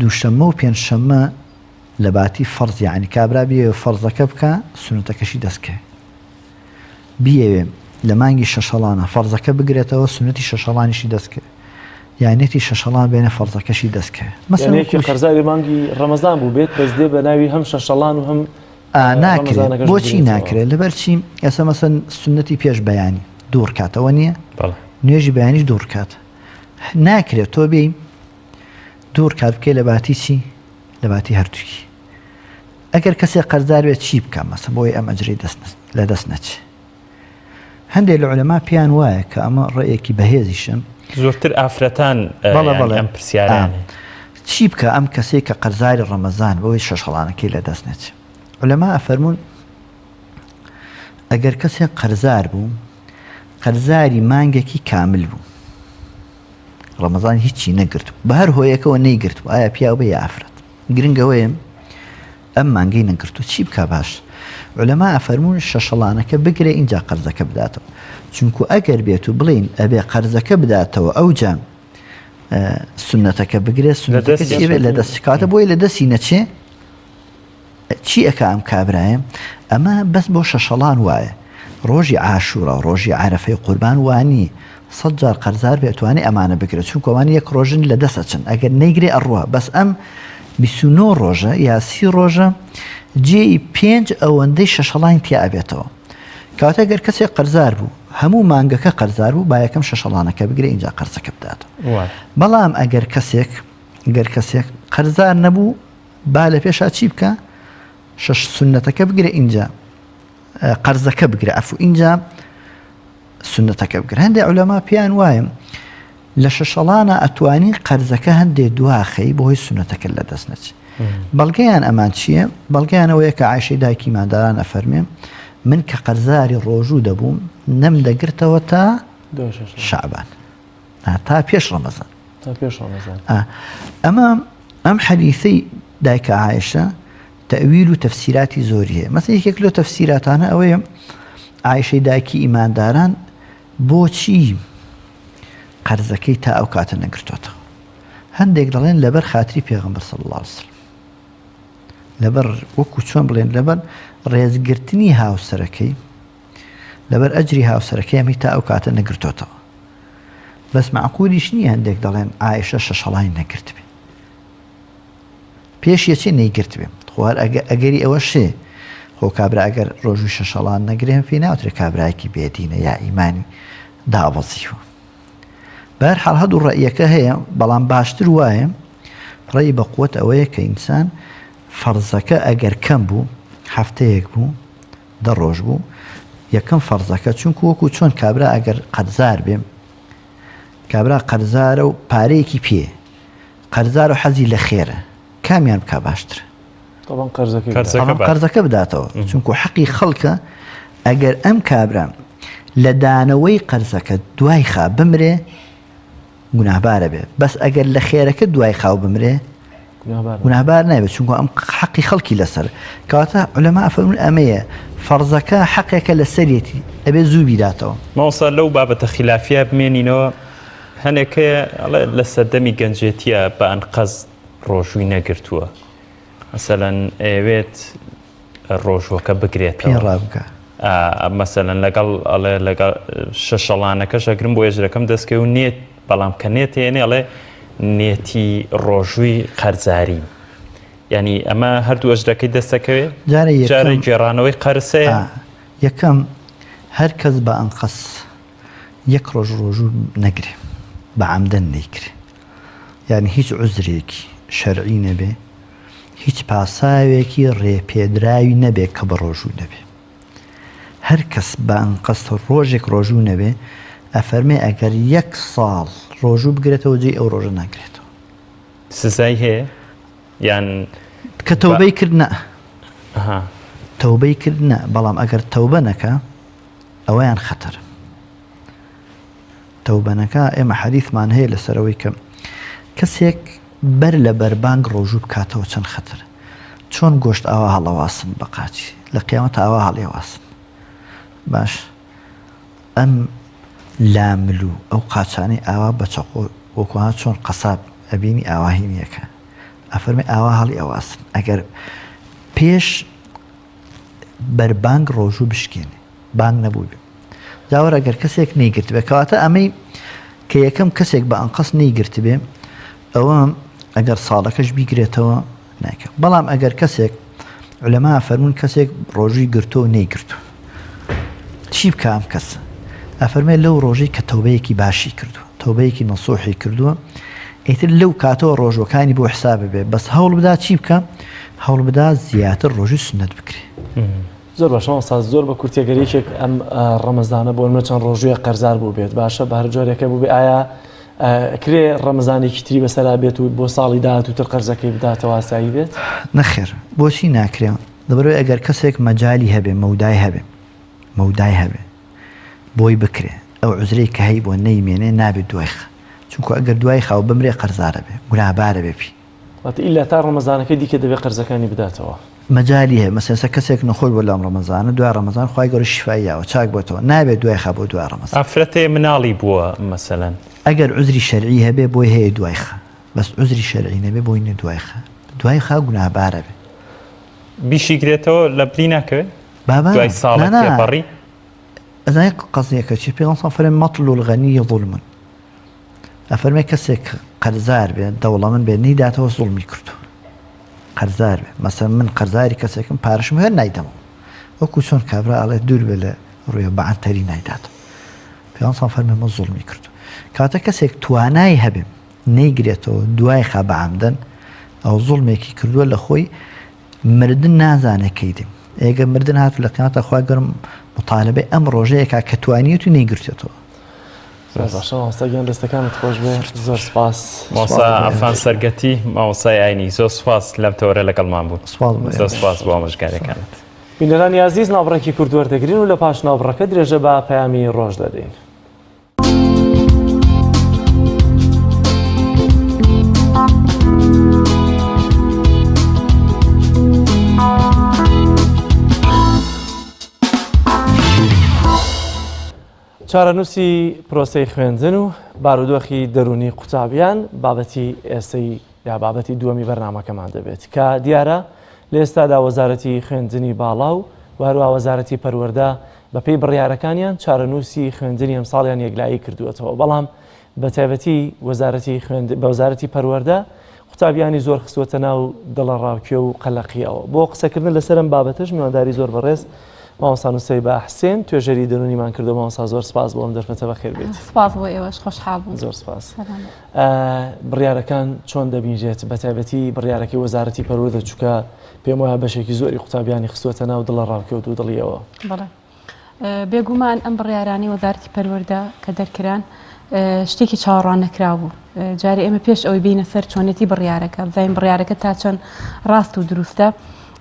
دووشەممە و پێنجشەممە لە باتی فەرز یعنی کابرا بیەوێ فەرزەکە بکە سونەتەکەشی دەستکەوێ بیەوێ لە مانگی شەشەڵانە فەرزەکە بگرێتەوە سونەتی شەشەڵانیشی دەستکەوێ یانەتی شەشەڵان بێنە فەرزەکەشی دەستکەوێ مەسەلەن یەکی قەرزاری مانگی ڕەمەزان بوو بێت بەس دێ بە ناوی هەم شەشەڵان و هەم ناکرێت بۆچی ناکرێت لەبەر چی ئێستا مەسەن سونەتی پێش بەیانی دوو ڕکاتەوە نییە نوێژی بەیانیش دوو ڕکات ناکرێت تۆ بێی دوو ڕکات بکەی لە باتی چی لە باتی هەردووکی ئەگەر کەسێک قەرزار بێت چی بکە مەسە بۆی ئەم ئەجرەی دەست لە دەست نەچێ هەندێک لە عولەما پێیان وایە کە ئەمە ڕێیەکی بەهێزیشە. زۆرتر ئافرەتان بەڵێ بەڵێ ئەم پرسیارانە. چی بکە ئەم کەسەی کە قەرزاری ڕەمەزان بەوەی شەشەڵانەکەی لە دەست نەچێ عولەما ئەفەرموون ئەگەر کەسێک قەرزار بوو قەرزاری مانگێکی کامل بوو ڕەمەزان هیچی نەگرت بە هەر هۆیەکەوە نەیگرت ئایا پیاو بێ یا ئافرەت گرنگ ئەوەیە ئەم مانگەی نەگرتوو چی بکا باش عولەما ئەفەرموون شەشەڵانەکە بگرێ ئینجا قەرزەکە بداتەوە چونکو ئەگەر بێت و بڵێین ئەبێ قەرزەکە بداتەوە ئەوجا سونەتەکە بگرێ سونەتەکە چی بێت لە دەست کاتە بۆی لە دەستی نەچێ چی ئەکا ئەم کابرایە ئەمە بەس بۆ شەشەڵان وایە ڕۆژی عاشورا ڕۆژی عەرەفەی قوربان وانی سەد جار قەرزار بێ ئەتوانێ ئەمانە بگرێ چونکە ئەوانە یەک ڕۆژن لە دەست ئەچن ئەگەر نەیگرێ ئەڕوا بەس ئەم 29 ڕۆژە یا سی ڕۆژە جێی پێنج ئەوەندەی شەشەڵانی تیا ئەبێتەوە کەواتە گەر کەسێک قەرزار بوو هەموو مانگەکە قەرزار بوو با یەکەم شەشەڵانەکە بگرێ ئینجا قەرزەکە بداتەوە بەڵام ئەگەر کەسێک گەر کەسێک قەرزار نەبوو با لە پێشا چی بکە شەش سونەتەکە بگرێ ئینجا. قەرزەکە بگرە عەفو ئینجا سونەتەکە بگرە هەندێک عولەما پێیان وایە لە شەشەڵانە ئەتوانی قەرزەکە هەندێ دواخەی بۆ هۆی سونەتەکە لە دەست نەچێ بەڵگەیان ئەمان چییە بەڵگەیان ئەوەیە کە عایشەی دایکی ئیمانداران ئەفەرمێ من کە قەرزاری ڕۆژوو دەبووم نەم دەگرتەوە تا شەعبان تا پێش ڕەمەزان تا پێش ڕەمەزان ئەمە ئەم حەدیثەی دایکە عایشە تەئویل و تەفسیراتی زۆری هەیە مەسەلەن یەکێک لەو تەفسیراتانە ئەوەیە عایشەی دایکی ئیمانداران بۆچی قەرزەکەی تا ئەو کاتە نەگرتۆتەوە هەندێک دەڵێن لەبەر خاتری پێغەمبەر صلی الله علیه وسلم لەبەر وەکو چۆن بڵێن لەبەر ڕێزگرتنی هاوسەرەکەی لەبەر ئەجری هاوسەرەکەی ئەمی تا ئەو کاتە نەگرتۆتەوە بەس معقولیش نییە هەندێک دەڵێن عایشە شەشەڵای نەگرتبێ پێش یەچێ نەیگرتبێ خۆ هەر ئەگەری ئەوەش هەیە خۆ کابرا ئەگەر ڕۆژوی شەشەڵان نەگرێ پێی ناوترێ کابرایەکی بێدینە یا ئیمانی دابەزیوە بەهەر حاڵ هەردوو ڕەئیەکە هەیە بەڵام باشتر وایە ڕێی بە قوت ئەوەیە کە ئینسان فەرزەکە ئەگەر کەم بوو هەفتەیەک بوو دە ڕۆژ بوو یەکەم فەرزەکە چونکو وەکو چۆن کابرا ئەگەر قەرزار بێ کابرا قەرزارە و پارەیەکی پێ قەرزار و حەزی لە خێرە کامیان بکا باشترە؟ تەبعەن قەرزەکەی بداتەوە. تەبعەن قەرزەکە بداتەوە چونکو حەقی خەڵکە ئەگەر ئەم کابرا لە دانەوەی قەرزەکە دوای خا بمرێ گوناهبارە بێ بەس ئەگەر لە خێرەکە دوای خاو بمرێ گوناهبار نابێت چونکو ئەم حەقی خەڵکی لەسەر کەواتە علەما فەرموون ئەمەیە فەرزەکە حەقێکە لەسەرێتی ئەبێ زوو بیداتەوە. مامۆستا لەو بابەتە خیلافیە بمێنینەوە هەنێک هەیە ئەڵێ لە سەردەمی گەنجێتیە بە ئەنقەست ڕۆژووی نەگرتووە مەسەلەن ئەیەوێت ڕۆژوەکە بگرێتەوە پێ ڕابکە مەسەلەن لەگەڵ ئەڵێ لەگەڵ شەشەڵانەکەش ئەگرم بۆ ئێژرەکەم دەستکەوت و نێت بەڵام کە نێتێنێ ئەڵێ نێتی ڕۆژووی قەرزاریم یعنی ئەمە هەردوو ئەجرەکەی دەستەکەوێ جارێ جارێ گێڕانەوەی قەرسەیە یەکەم هەر کەس بە ئەنقەس یەک ڕۆژ ڕۆژوو نەگرێ بە عەمدەن نەیگرێ یانی هیچ عوزرێکی شەرعی نەبێ هیچ پاساوێکی ڕێپێدراوی نەبێ کە بە ڕۆژوو نەبێ هەر کەس بە ئەنقەست ڕۆژێک ڕۆژوو نەبێ ئەفەرمێ ئەگەر یەک ساڵ ڕۆژوو بگرێتەوە جێی ئەو ڕۆژە ناگرێتەوە. سزای هەیە یان کە تەوبەی کرد نا تەوبەی کرد نا بەڵام ئەگەر تەوبە نەکا ئەوەیان خەتەرە تەوبە نەکا ئێمە حەدیثمان هەیە لەسەرەوەی کە کەسێک بەر لە بەربانگ ڕۆژوو بکاتەوە چەند خەتەرە چۆن گۆشت ئاوا هەڵەواسن بە قاچی لە قیامەت ئاوا هەڵیەواسن باش ئەم لامل و ئەو قاچانەی ئاوا بە چەقۆ وەکوها چۆن قەساب ئەبینی ئاوا هینیەکە ئەفەرمی ئاوا هەڵی ئەواسن ئەگەر پێش بەربانگ ڕۆژوو بشکێنێ بانگ نەبووبێ جا وەرە گەر کەسێک نەیگرتبێ کەواتە ئەمەی کە یەکەم کەسێک بە ئەنقەست نەیگرتبێ ئەوە ئەگەر ساڵەکەش بیگرێتەوە نایکە بەڵام ئەگەر کەسێک علەما فەرمونون کەسێک ڕۆژووی گرتۆ و نەیگرتو چی بکە ئەم کەسە ئەفەرمێ لەو ڕۆژەی کە تەوبەیەکی باشی کردو تەوبەیەکی نەسوحی کردووە ئیتر لەو کاتەوە ڕۆژوەکانی بۆ حساب بێ بەس هەوڵ بدا چی بکە هەوڵ بدا زیاتر ڕۆژی سنت بکرێ. زۆر باشە مامۆستا زۆر بە کورتی گەر یەکێک ئەم ڕەمەزانە بۆ نمونە چەند ڕۆژوویە قەرزار بوو بێت باشە بە هەر جۆرێکە بوو بێ ئایا کرێ ڕەمەزانێکی تری بەسەرا بێت و بۆ ساڵی داهاتووتر قەرزەکەی بداتەوە ئاسایی بێت؟ نەخێر بۆچی ناکرێ لەبەرئەوەی ئەگەر کەسێک مەجالی هەبێ مەودای هەبێ مەودای هەبێ بۆی بکرێ ئەو عوزرەی کە هەیبووە نەیمێنێ نابێت دوای خا چونکو ئەگەر دوای خا و بمرێ قەرزارە بێ گوناهبارە بێ پی. واتە ئیلا تا ڕەمەزانەکەی دیکە دەبێ قەرزەکانی بداتەوە. مەجالی هەیە مەسەلەن ئێستا کەسێک نەخۆش بووە لەم ڕەمەزانە دوای ڕەمەزان خوای گەورە شیفای یاوە چاک بۆتەوە نابێت دوای خا بۆ دوای ڕەمەزان. ئافرەتێ مناڵی بووە مەسەلەن. ئەگەر عوزری شەرعی هەبێ بۆی هەیە دوای خا بەس عوزری شەرعی نەبێ بۆی نیە دوای خا دوای خا گوناهبارە بێ. بیشیگرێتەوە لە بری ناکەوێ؟ بابا دوای ساڵێک نا نا تێپەڕی؟ ئەزانی قەزیەکە چیە پێغەمبەر صلی فەرمی مطل الغنی ظلم ئەفەرمێ کەسێک قەرزار بێ دەوڵەمەند بێ نەیداتەوە زوڵمی کردو قەرزار بێ مەسەن من قەرزاری کەسێکم پارەشم هەر نایدەمەوە وەکو چۆن کابرا ئەڵێ دوور بێ لە ڕوویە بە عەنتەری نایداتەوە پێغەمبەر صلی فەرمی مە زوڵمی کردو کاتە کەسێک توانای هەبێ نەیگرێتەوە دوای خا بە عەمدەن ئەو زوڵمێکی کردووە لە خۆی مردن نازانێ کەی دێ. ئێگە مردن هات لە قیامەتا خوای گەورە مطالبەی ئەم ڕۆژەیەکا کە توانیەت و نەیگرتێتەوە. زۆر باشە مامۆستا گیان دەستەکانت خۆش بێ زۆر سپاس. مامۆستا عەفان سەرگەتی مامۆستای ئاینی زۆر سپاس لەم تەوەرە لەگەڵمان بوون. زۆر سپاس بۆ ئامۆژگاریەکانت. بینەرانی ئازیز ناوبڕێکی کورت وەردەگرین و لە پاش ناوبڕەکە درێژە بە پەیامی ڕۆژ دەدەین. چارەنووسی پرۆسەی خوێندن و بارودۆخی دەروونی قوتابیان بابەتی ئێستەی یا بابەتی دووەمی بەرنامەکەمان دەبێت کە دیارە لە ئێستادا وەزارەتی خوێندنی باڵا و و هەروە وەزارەتی پەروەردە بەپێی بڕیارەکانیان چارەنووسی خوێندنی ئەمساڵیان یەکلایی کردووەتەوە، بەڵام بەتایبەتی وەزارەتی خوێند بە وەزارەتی پەروەردە قوتابیانی زۆر خستووەتە ناو دڵەڕاوکێ و قەلەقییەوە. بۆ قسەکردن لەسەر ئەم بابەتەش میوانداری زۆر بەڕێز مامۆستا نوسەیبە حسێن توێژەری دەروونیمان کردووە. مامۆستا زۆر سپاس بۆ ئەم دەرفەتە بەخێر بێیت. سپاس بۆ ئێوەش خۆشحاڵ بووم. زۆر سپاس. بڕیارەکان چۆن دەبینرێت بەتایبەتی بڕیارەکەی وەزارەتی پەروەردە چونکە پێم وایە بەشێکی زۆری قوتابیانی خستووەتە ناو دڵەڕاوکێ و دوودڵییەوە. بەڵێ بێگومان ئەم بڕیارانەی وەزارەتی پەروەردە کە دەرکران شتێکی چاوەڕوان نەکراو بوو. جارێ ئێمە پێش ئەوەی بینە سەر چۆنێتی بڕیارەکە بزانین بڕیارەکە تا چەند ڕاست و دروستە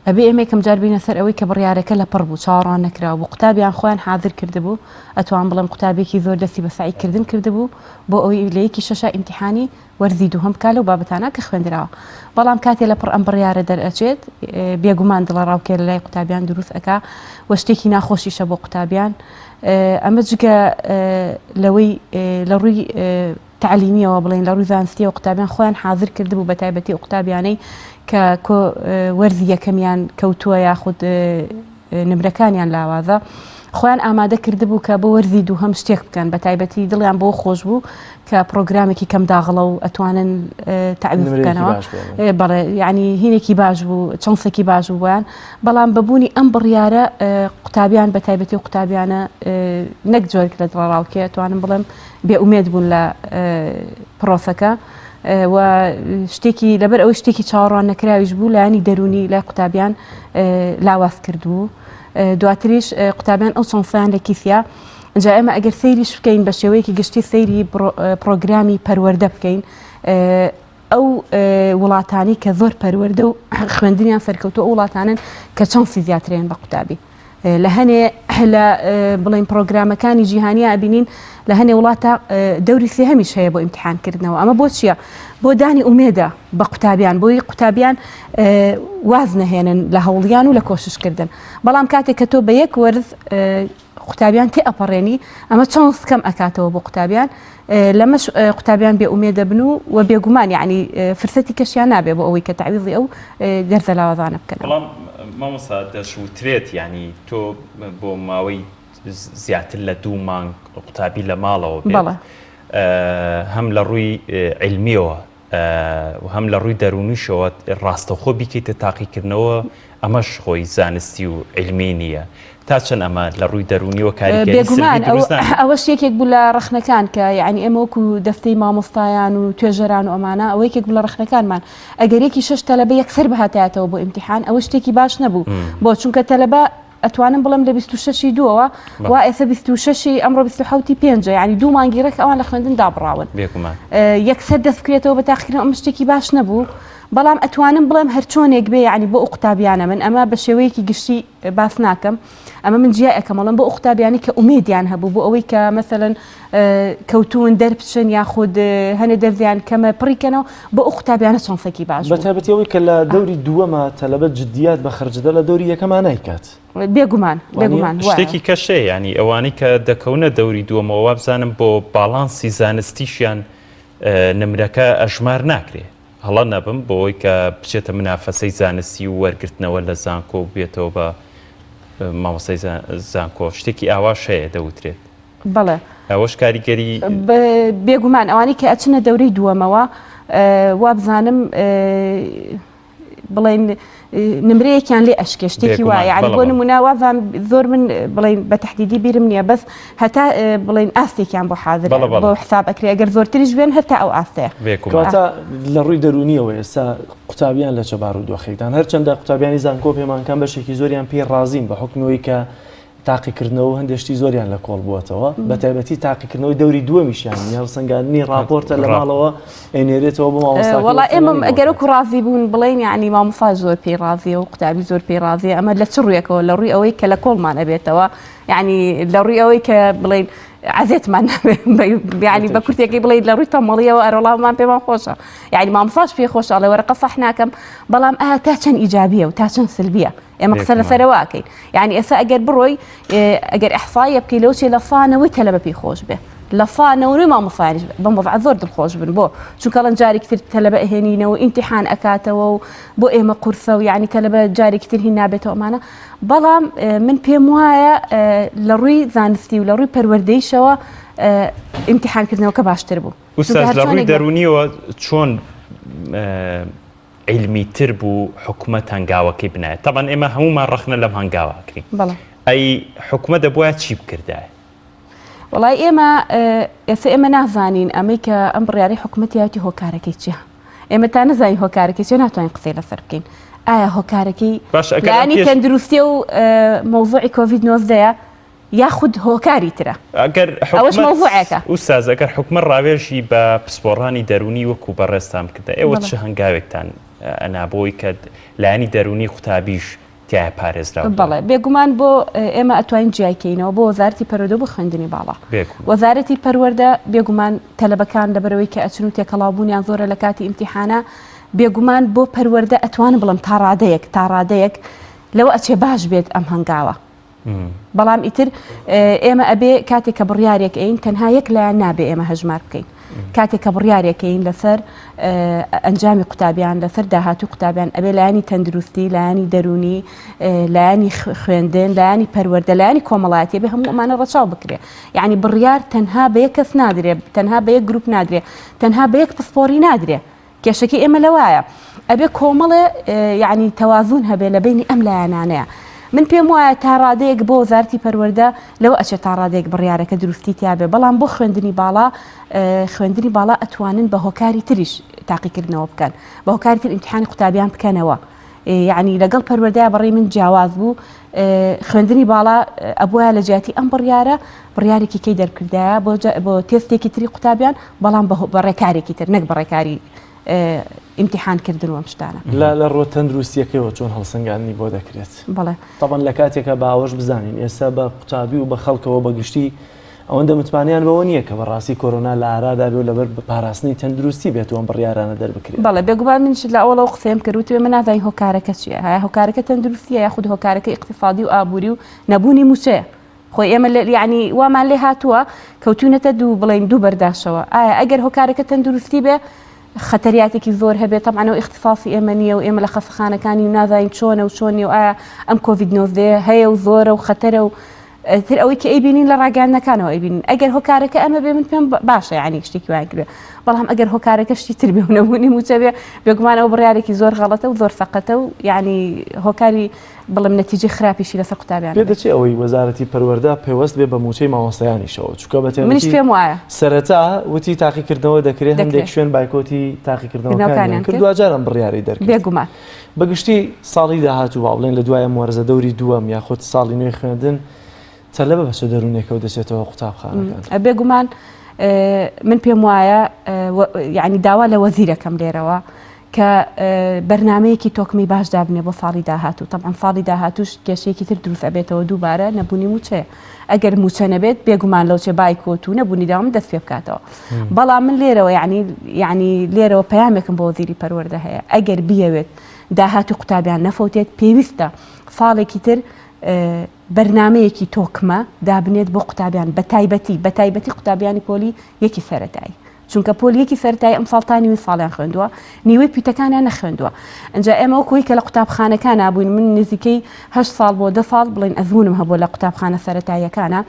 ئەبێ ئێمە یەکەم جار بینە سەر ئەوەی کە بڕیارەکە لە پڕ بوو چاوەڕوان نەکراو بوو قوتابیان خۆیان حاضر کردبوو ئەتوان بڵێم قوتابیەکی زۆر دەستی بە سەعیکردن کردبوو بۆ ئەوەی لە یەکی شەشا ئیمتیحانی وەرزی دووهەم بکا لەو بابەتانە کە خوێندراوە بەڵام کاتێ لەپڕ ئەم بڕیارە دەرئەچێت بێگومان دڵەڕاوکێ لەلای قوتابیان دروست ئەکا و شتێکی ناخۆشیشە بۆ قوتابیان ئەمە جگە لەوەی لە ڕووی تعلیمیەوە بڵێن لە ڕووی زانستیەوە قوتابیان خۆیان حاضر کردبوو بە تایبەتی ئەو قوتابیانەی کە وەرزی یەکەمیان کەوتووە یاخود نمرەکانیان لاوازە خۆیان ئامادە کردبوو کە بۆ وەرزی دووهەم شتێک بکەن بە تایبەتی دڵیان بۆ خۆش بوو کە پرۆگرامێکی کەم داغڵە و ئەتوانن تەعویض بکەنەوە بەڵێ یعنی هینێکی باش بوو چانسێکی باش بوو بۆیان بەڵام بەبوونی ئەم بڕیارە قوتابیان بە تایبەتی و قوتابیانە نەک جۆرێک لە دڵەڕاوکێ توانم بڵێم بێ ئومێد بوون لە پرۆسەکە و شتێکی لەبەر ئەوەی شتێکی چاوەڕوان نەکراویش بوو لایەنی دەروونی لای قوتابیان لاواز کردبوو دواتریش قوتابیان ئەو چانسیان لە کیسیا جا ئێمە ئەگەر سەیریش بکەین بە شێوەیەکی گشتی سەیری پرۆگرامی پەروەردە بکەین ئەو وڵاتانی کە زۆر پەروەردە و خوێندنیان سەرکەوتو ئەو وڵاتانن کە چانسی زیاتریان بە قوتابی لە هەنێ لە بڵێن پرۆگرامەکانی جیهانیا ئەبینین لە هەنێ وڵاتە دەوری سێهەمیش هەیە بۆ ئیمتحان کردنەوە ئەمە بۆ چییە؟ بۆ دانی ئومێدە بە قوتابیان بۆی قوتابیان واز نەهێنن لە هەوڵیان و لە کۆششکردن بەڵام کاتێک کە تۆ بە یەک وەرز قوتابیان تێ ئەپەڕێنی ئەمە چانس کەم ئەکاتەوە بۆ قوتابیان لەمەش قوتابیان بێ ئومێد دەبن و و بێگومان یعنی فرسەتی کەشیان نابێ بۆ ئەوەی کە تەعویزی ئەو دەرزە لاوازانە بکەن. بەڵام مامۆستا دەشوترێت یعنی تۆ بۆ ماوەی زیاتر لە دوو مانگ قوتابی لە ماڵەوە بێت هەم لە ڕووی عیلمیەوە و هەم لە ڕووی دەروونیشەوە ڕاستەوخۆ بیکەیتە تاقیکردنەوە ئەمەش خۆی زانستی و عیلمی نییە تا چەند ئەمە لە ڕووی دەروونیەوە کاریگەری بێگومان سلبی دروست ناکات؟ ئەوەش یەکێک بوو لە ڕەخنەکان کە یعنی ئێمە وەکو دەستەی مامۆستایان و توێژەران و ئەمانە ئەوە یەکێک بوو لە ڕەخنەکانمان ئەگەر یەکی شەش تەلەبە یەکسەر بهاتایەتەوە بۆ ئیمتیحان ئەوە شتێکی باش نەبوو بۆ چونکە تەلەبە ئەتوانم بڵێم لە 26 ی دووەوە وا ئێستا 26 ی ئەمڕۆ 27 ی پێنجە یعنی دوو مانگی ڕێک ئەوان لە خوێندن دابڕاون بێگومان یەکسەر دەست بکرێتەوە بە تاقیکردنەوە ئەمە شتێکی باش نەبوو بەڵام ئەتوانم بڵێم هەرچۆنێک بێ یعنی بۆ ئەو قوتابیانە من ئەمە بە شێوەیەکی گشتی باس ناکەم ئەمە من جیای ئەکەم ئەڵێم بۆ ئەو قوتابیانی کە ئومێدیان هەبوو بۆ ئەوەی کە مەسەلەن کەوتوون دەربچن یاخود هەنێ دەرزیان کەمە پڕی کەنەوە بۆ ئەو قوتابیانە چانسێکی باش بوو. بەتایبەتی ئەوەی کە لە دەوری دووەما تەلەبە جدیات بە خەرجدە لە دەوری یەکەما نایکات. بێگومان بێگومان وایە. شتێکی کەش هەیە یانی ئەوانەی کە دەکەونە دەوری دووەمەوە وابزانم بۆ باڵانسی زانستیشیان نمرەکە ئەژمار ناکرێ هەڵە نەبم بۆی کە بچێتە منافەسەی زانستی و وەرگرتنەوە لە زانکۆ و بێتەوە بە مامۆستای زانکۆ شتێکی ئاواش هەیە دەوترێت. بەڵێ. ئەوەش کاریگەری. بێگومان ئەوانەی کە ئەچنە دەورەی دووەمەوە وابزانم. بڵێن نمرەیەکیان لێ ئەشکێ شتێکی وایە یعنی بۆ نمونە وازان زۆر من بڵێن بە تهدیدی بیرم نییە بەس هەتا بڵێن ئاستێکیان بۆ حاضر بۆ حساب ئەکرێ ئەگەر زۆرتریش بێن هەتا ئەو ئاستەیە کەواتە لە ڕووی دەرونیەوە ئێستا قوتابیان لە چە بارودۆخێکدان هەرچەندە قوتابیانی زانکۆ پەیمانکان بەشێکی زۆریان پێی ڕازین بە حکمەوەی کە تاقیکردنەوە و هەندێک شتی زۆریان لە کۆڵ بووەتەوە بە تایبەتی تاقیکردنەوەی دەوری دووەمیشیان نییە هەڵسەنگاندنی ڕاپۆرتە لە ماڵەوە ئەینێرێتەوە بۆ مامۆستا وەڵا ئێمە ئەگەر وەکو ڕازی بوون بڵێین یعنی مامۆستا زۆر پێی ڕازیە و قوتابی زۆر پێی ڕازیە ئەمە لە چ ڕوویەکەوە لە ڕووی ئەوەی کە لە کۆڵمان ئەبێتەوە یعنی لە ڕووی ئەوەی کە بڵێین عەزێتمان نابێت یعنی بە کورتێکی بڵێیت لە ڕووی تەمەڵیەوە ئەرۆڵامان پێمان خۆشە یعنی مامۆستاش پێی خۆشە ئەڵێ وەرەقە سەح ناکەم بەڵام ئایا تا چەند ئیجابیە و تا چەند سلبیە ئێمە قسە لەسەرەوە ئەکەین یعنی ئێستا ئەگەر بڕۆی ئەگەر ئەحسایە بکەی لەو چێ لە فانەوەی تەلەبە پێی خۆش بێ لە فانەوەی مامۆسایانیش بەم وەزعە زۆر دڵخۆش بن بۆ چونکەڵەن جارێکی تر تەلەبە ئەهێنینەوە ئیمتیحان ئەکاتەوە و بۆ ئێمە قورسە و یعنی تەلەبە جارێکی تر هین نابێتەوە ئەمانە بەڵام من پێم وایە لە ڕووی زانستی و لە ڕووی پەروەردەیشەوە ئیمتیحانکردنەوەکە باشتر بوو ئوستاز لە ڕووی دەروونیەوە چۆن عیلمی تر بوو حکومەت هەنگاوەکەی بنایە تەبعەن ئێمە هەموومان ڕەخنە لەم هەنگاوە ئەکرین بەڵێ. ئەی حکومەت دەبوایە چی بکردایە؟ وەڵای ئێمە ئێستا ئێمە نازانین ئەمەی کە ئەم بڕیارەی حکومەت یاتی هۆکارەکەی چییە ئێمە تا نەزانین هۆکارەکەی چیە ناتوانین قسەی لەسەر بکەین ئایا هۆکارەکەی باش ئەگەر ئەم لایەنی پێش تەندروستیە و مەوزوعی کۆڤید 19 یاخود هۆکاری ترە ئەگەر ئەوەش حکومەت مەوزوعێکە. ئوستاز ئەگەر حکومەت ڕاوێژی بە پسپۆڕانی دەروونی وەکو بەڕێزتان بکردایە ئێوە بەڵێ. چ هەنگاوێکتان ئەنا بۆی کە لایەنی دەروونی قوتابیش تیایا پارێزراو بێ؟ بەڵێ بێگومان بۆ ئێمە ئەتوانین جیای کەینەوە بۆ وەزارەتی پەروەردە و بۆ خوێندنی باڵا. بێگومان. وەزارەتی پەروەردە بێگومان تەلەبەکان لەبەرئەوەی کە ئەچن و تێکەڵاوبوونیان زۆرە لە کاتی ئیمتیحانا بێگومان بۆ پەروەردە ئەتوانم بڵێم تا ڕادەیەک تا ڕادەیەک لەوە ئەچێ باش بێت ئەم هەنگاوە. بەڵام ئیتر ئێمە ئەبێ کاتێک کە بڕیارێک ئەین تەنها یەک لایەن نابێ ئێمە هەژمار بکەین کاتێک کە بڕیارێکەین لەسەر ئەنجامی قوتابیان لەسەر داهاتوو قوتابیان ئەبێ لایەنی تەندروستی لایەنی دەرونی لایەنی خوێندن لایەنی پەروەردە لایەنی کۆمەڵایەتی بێ هەموو ئەمانە ڕەچاو بکرێ یعنی بڕیار تەنها بە یەک کەس نادرێ تەنها بە یەک گروپ نادرێ تەنها بە یەک پسپۆری نادرێ کێشەکەی ئێمە لەوایە ئەبێ کۆمەڵێ یعنی تەوازون هەبێ لە بینی ئەم لایەنانەیە. من پێم وایە تا ڕادەیەک بۆ وەزارەتی پەروەردە لەوە ئەچێت تا ڕادەیەک بڕیارەکە دروستی تیابێ بەڵام بۆ خوێندنی باڵا خوێندنی باڵا ئەتوانن بە هۆکاری تریش تاقیکردنەوە بکەن بە هۆکاری تر ئیمتحانی قوتابیان بکەنەوە یعنی لەگەڵ پەروەردەیا بەڕێی من جیاواز بوو خوێندنی باڵا ئەبواە لە جیاتی ئەم بڕیارە بڕیارێکی کەی دەرکردایە بۆ بۆ تێستێکی تری قوتابیان بەڵام بە ڕێکارێکی تر نەک بە ڕێکاری ئیمتیحان کردن و ئەم شتانە. لە لە ڕووە تەندروستییەکەیەوە چۆن هەڵسەنگاندنی بۆ دەکرێت؟ بەڵێ. تەبعەن لە کاتێکا با ئەوەش بزانین ئێستا بە قوتابی و بە خەڵکەوە بە گشتی ئەوەندە متمانەیان بەوە نییە کە بەڕاستی کۆرۆنا لە ئارادا بێ و لەبەر پاراستنی تەندروستی بێت و ئەم بڕیارانە دەربکرێت. بەڵێ بێگومان منیش لە ئەوەڵەوە قسەیم کرد وتم ئێمە نازانین هۆکارەکە چییە ئایا هۆکارەکە تەندروستییە یاخود هۆکارەکە ئیقتیسادی و ئابووری و نەبوونی مووچەیە خۆی ئێمە یعنی وامان لێ هاتووە کەوتوینەتە دوو بڵین دوو بەرداشەوە ئایا ئەگەر هۆکارەکە تەندروستی بێ خەتەریاتێکی زۆر هەبێت تەبعەن ئەو ئیختیساسی ئێمە نییە و ئێمە لە خەسەخانەکانی و نازانین چۆنە و چۆن نیە و ئایا ئەم کۆڤید 19 هەیە و زۆرە و خەتەرە و تر ئەوەی کە ئەیبینین لە ڕاگەیاندنەکانەوە ئەیبینین ئەگەر هۆکارەکە ئەمە بێ من پێم باشە یعنی شتێکی وایان کردێ بەڵام ئەگەر هۆکارەکە شتی تر بێ و نەبوونی مووچە بێ بێگومان ئەو بڕیارێکی زۆر غەڵەتە و زۆر سەقەتە و یعنی هۆکاری بڵێم نەتیجەی خراپیشی لەسەر قوتابیان پێ دەچێ ئەوەی وەزارەتی پەروەردە پەیوەست بێ بە مووچەی مامۆستایانیشەوە چونکە بە منیش تایبەتی پێم وایە سەرەتا وتی تاقیکردنەوە دەکرێ هەندێک دەکرێ. شوێن بایکۆتی تاقیکردنەوەکانیان کردنەوەکانیان کرد کرد. دواجار ئەم بڕیارەی دەرکرد بێگومان. بە گشتی ساڵی داهاتوو با بڵێن لە دوای ئەم وەرزە دەوری دووەم یاخود ساڵی نوێی خوێندن تەلەبە بە چ دەروونێکەوە دەچێتەوە قوتابخانەکان؟ بێگومان من پێم وایە یعنی داوا لە وەزیرەکەم لێرەوە کە بەرنامەیەکی تۆکمەی باش دابنێ بۆ ساڵی داهاتوو تەبعەن ساڵی داهاتووش کێشەیەکی تر دروست ئەبێتەوە دووبارە نەبوونی مووچەیە ئەگەر مووچە نەبێت بێگومان لەوچێ بایکۆت و نەبوونی داوام دەست پێ بکاتەوە بەڵام من لێرەوە یعنی یعنی لێرەوە پەیامێکم بۆ وەزیری پەروەردە هەیە ئەگەر بیەوێت داهاتوو قوتابیان نەفەوتێت پێویستە ساڵێکی تر بەرنمەیەکی تۆکمە دابنێت بۆ قوتابیان بە تایبەتی بە تایبەتی قوتابیانی پۆلی یەکی سەرەتایی چونکە پۆلی یەکی سەرەتایی ئەمساڵ تا نیوەی ساڵیان خوێندووە نیوەی پیتەکانیان نەخوێندووە ئەجا ئێمە وەکوی کە لە قوتابخانەکانا بووین من نزیکەی هە ساڵ بۆ دە ساڵ بڵین ئەزمونم هەبوو لە قوتابخانە سەرەتاییەکانە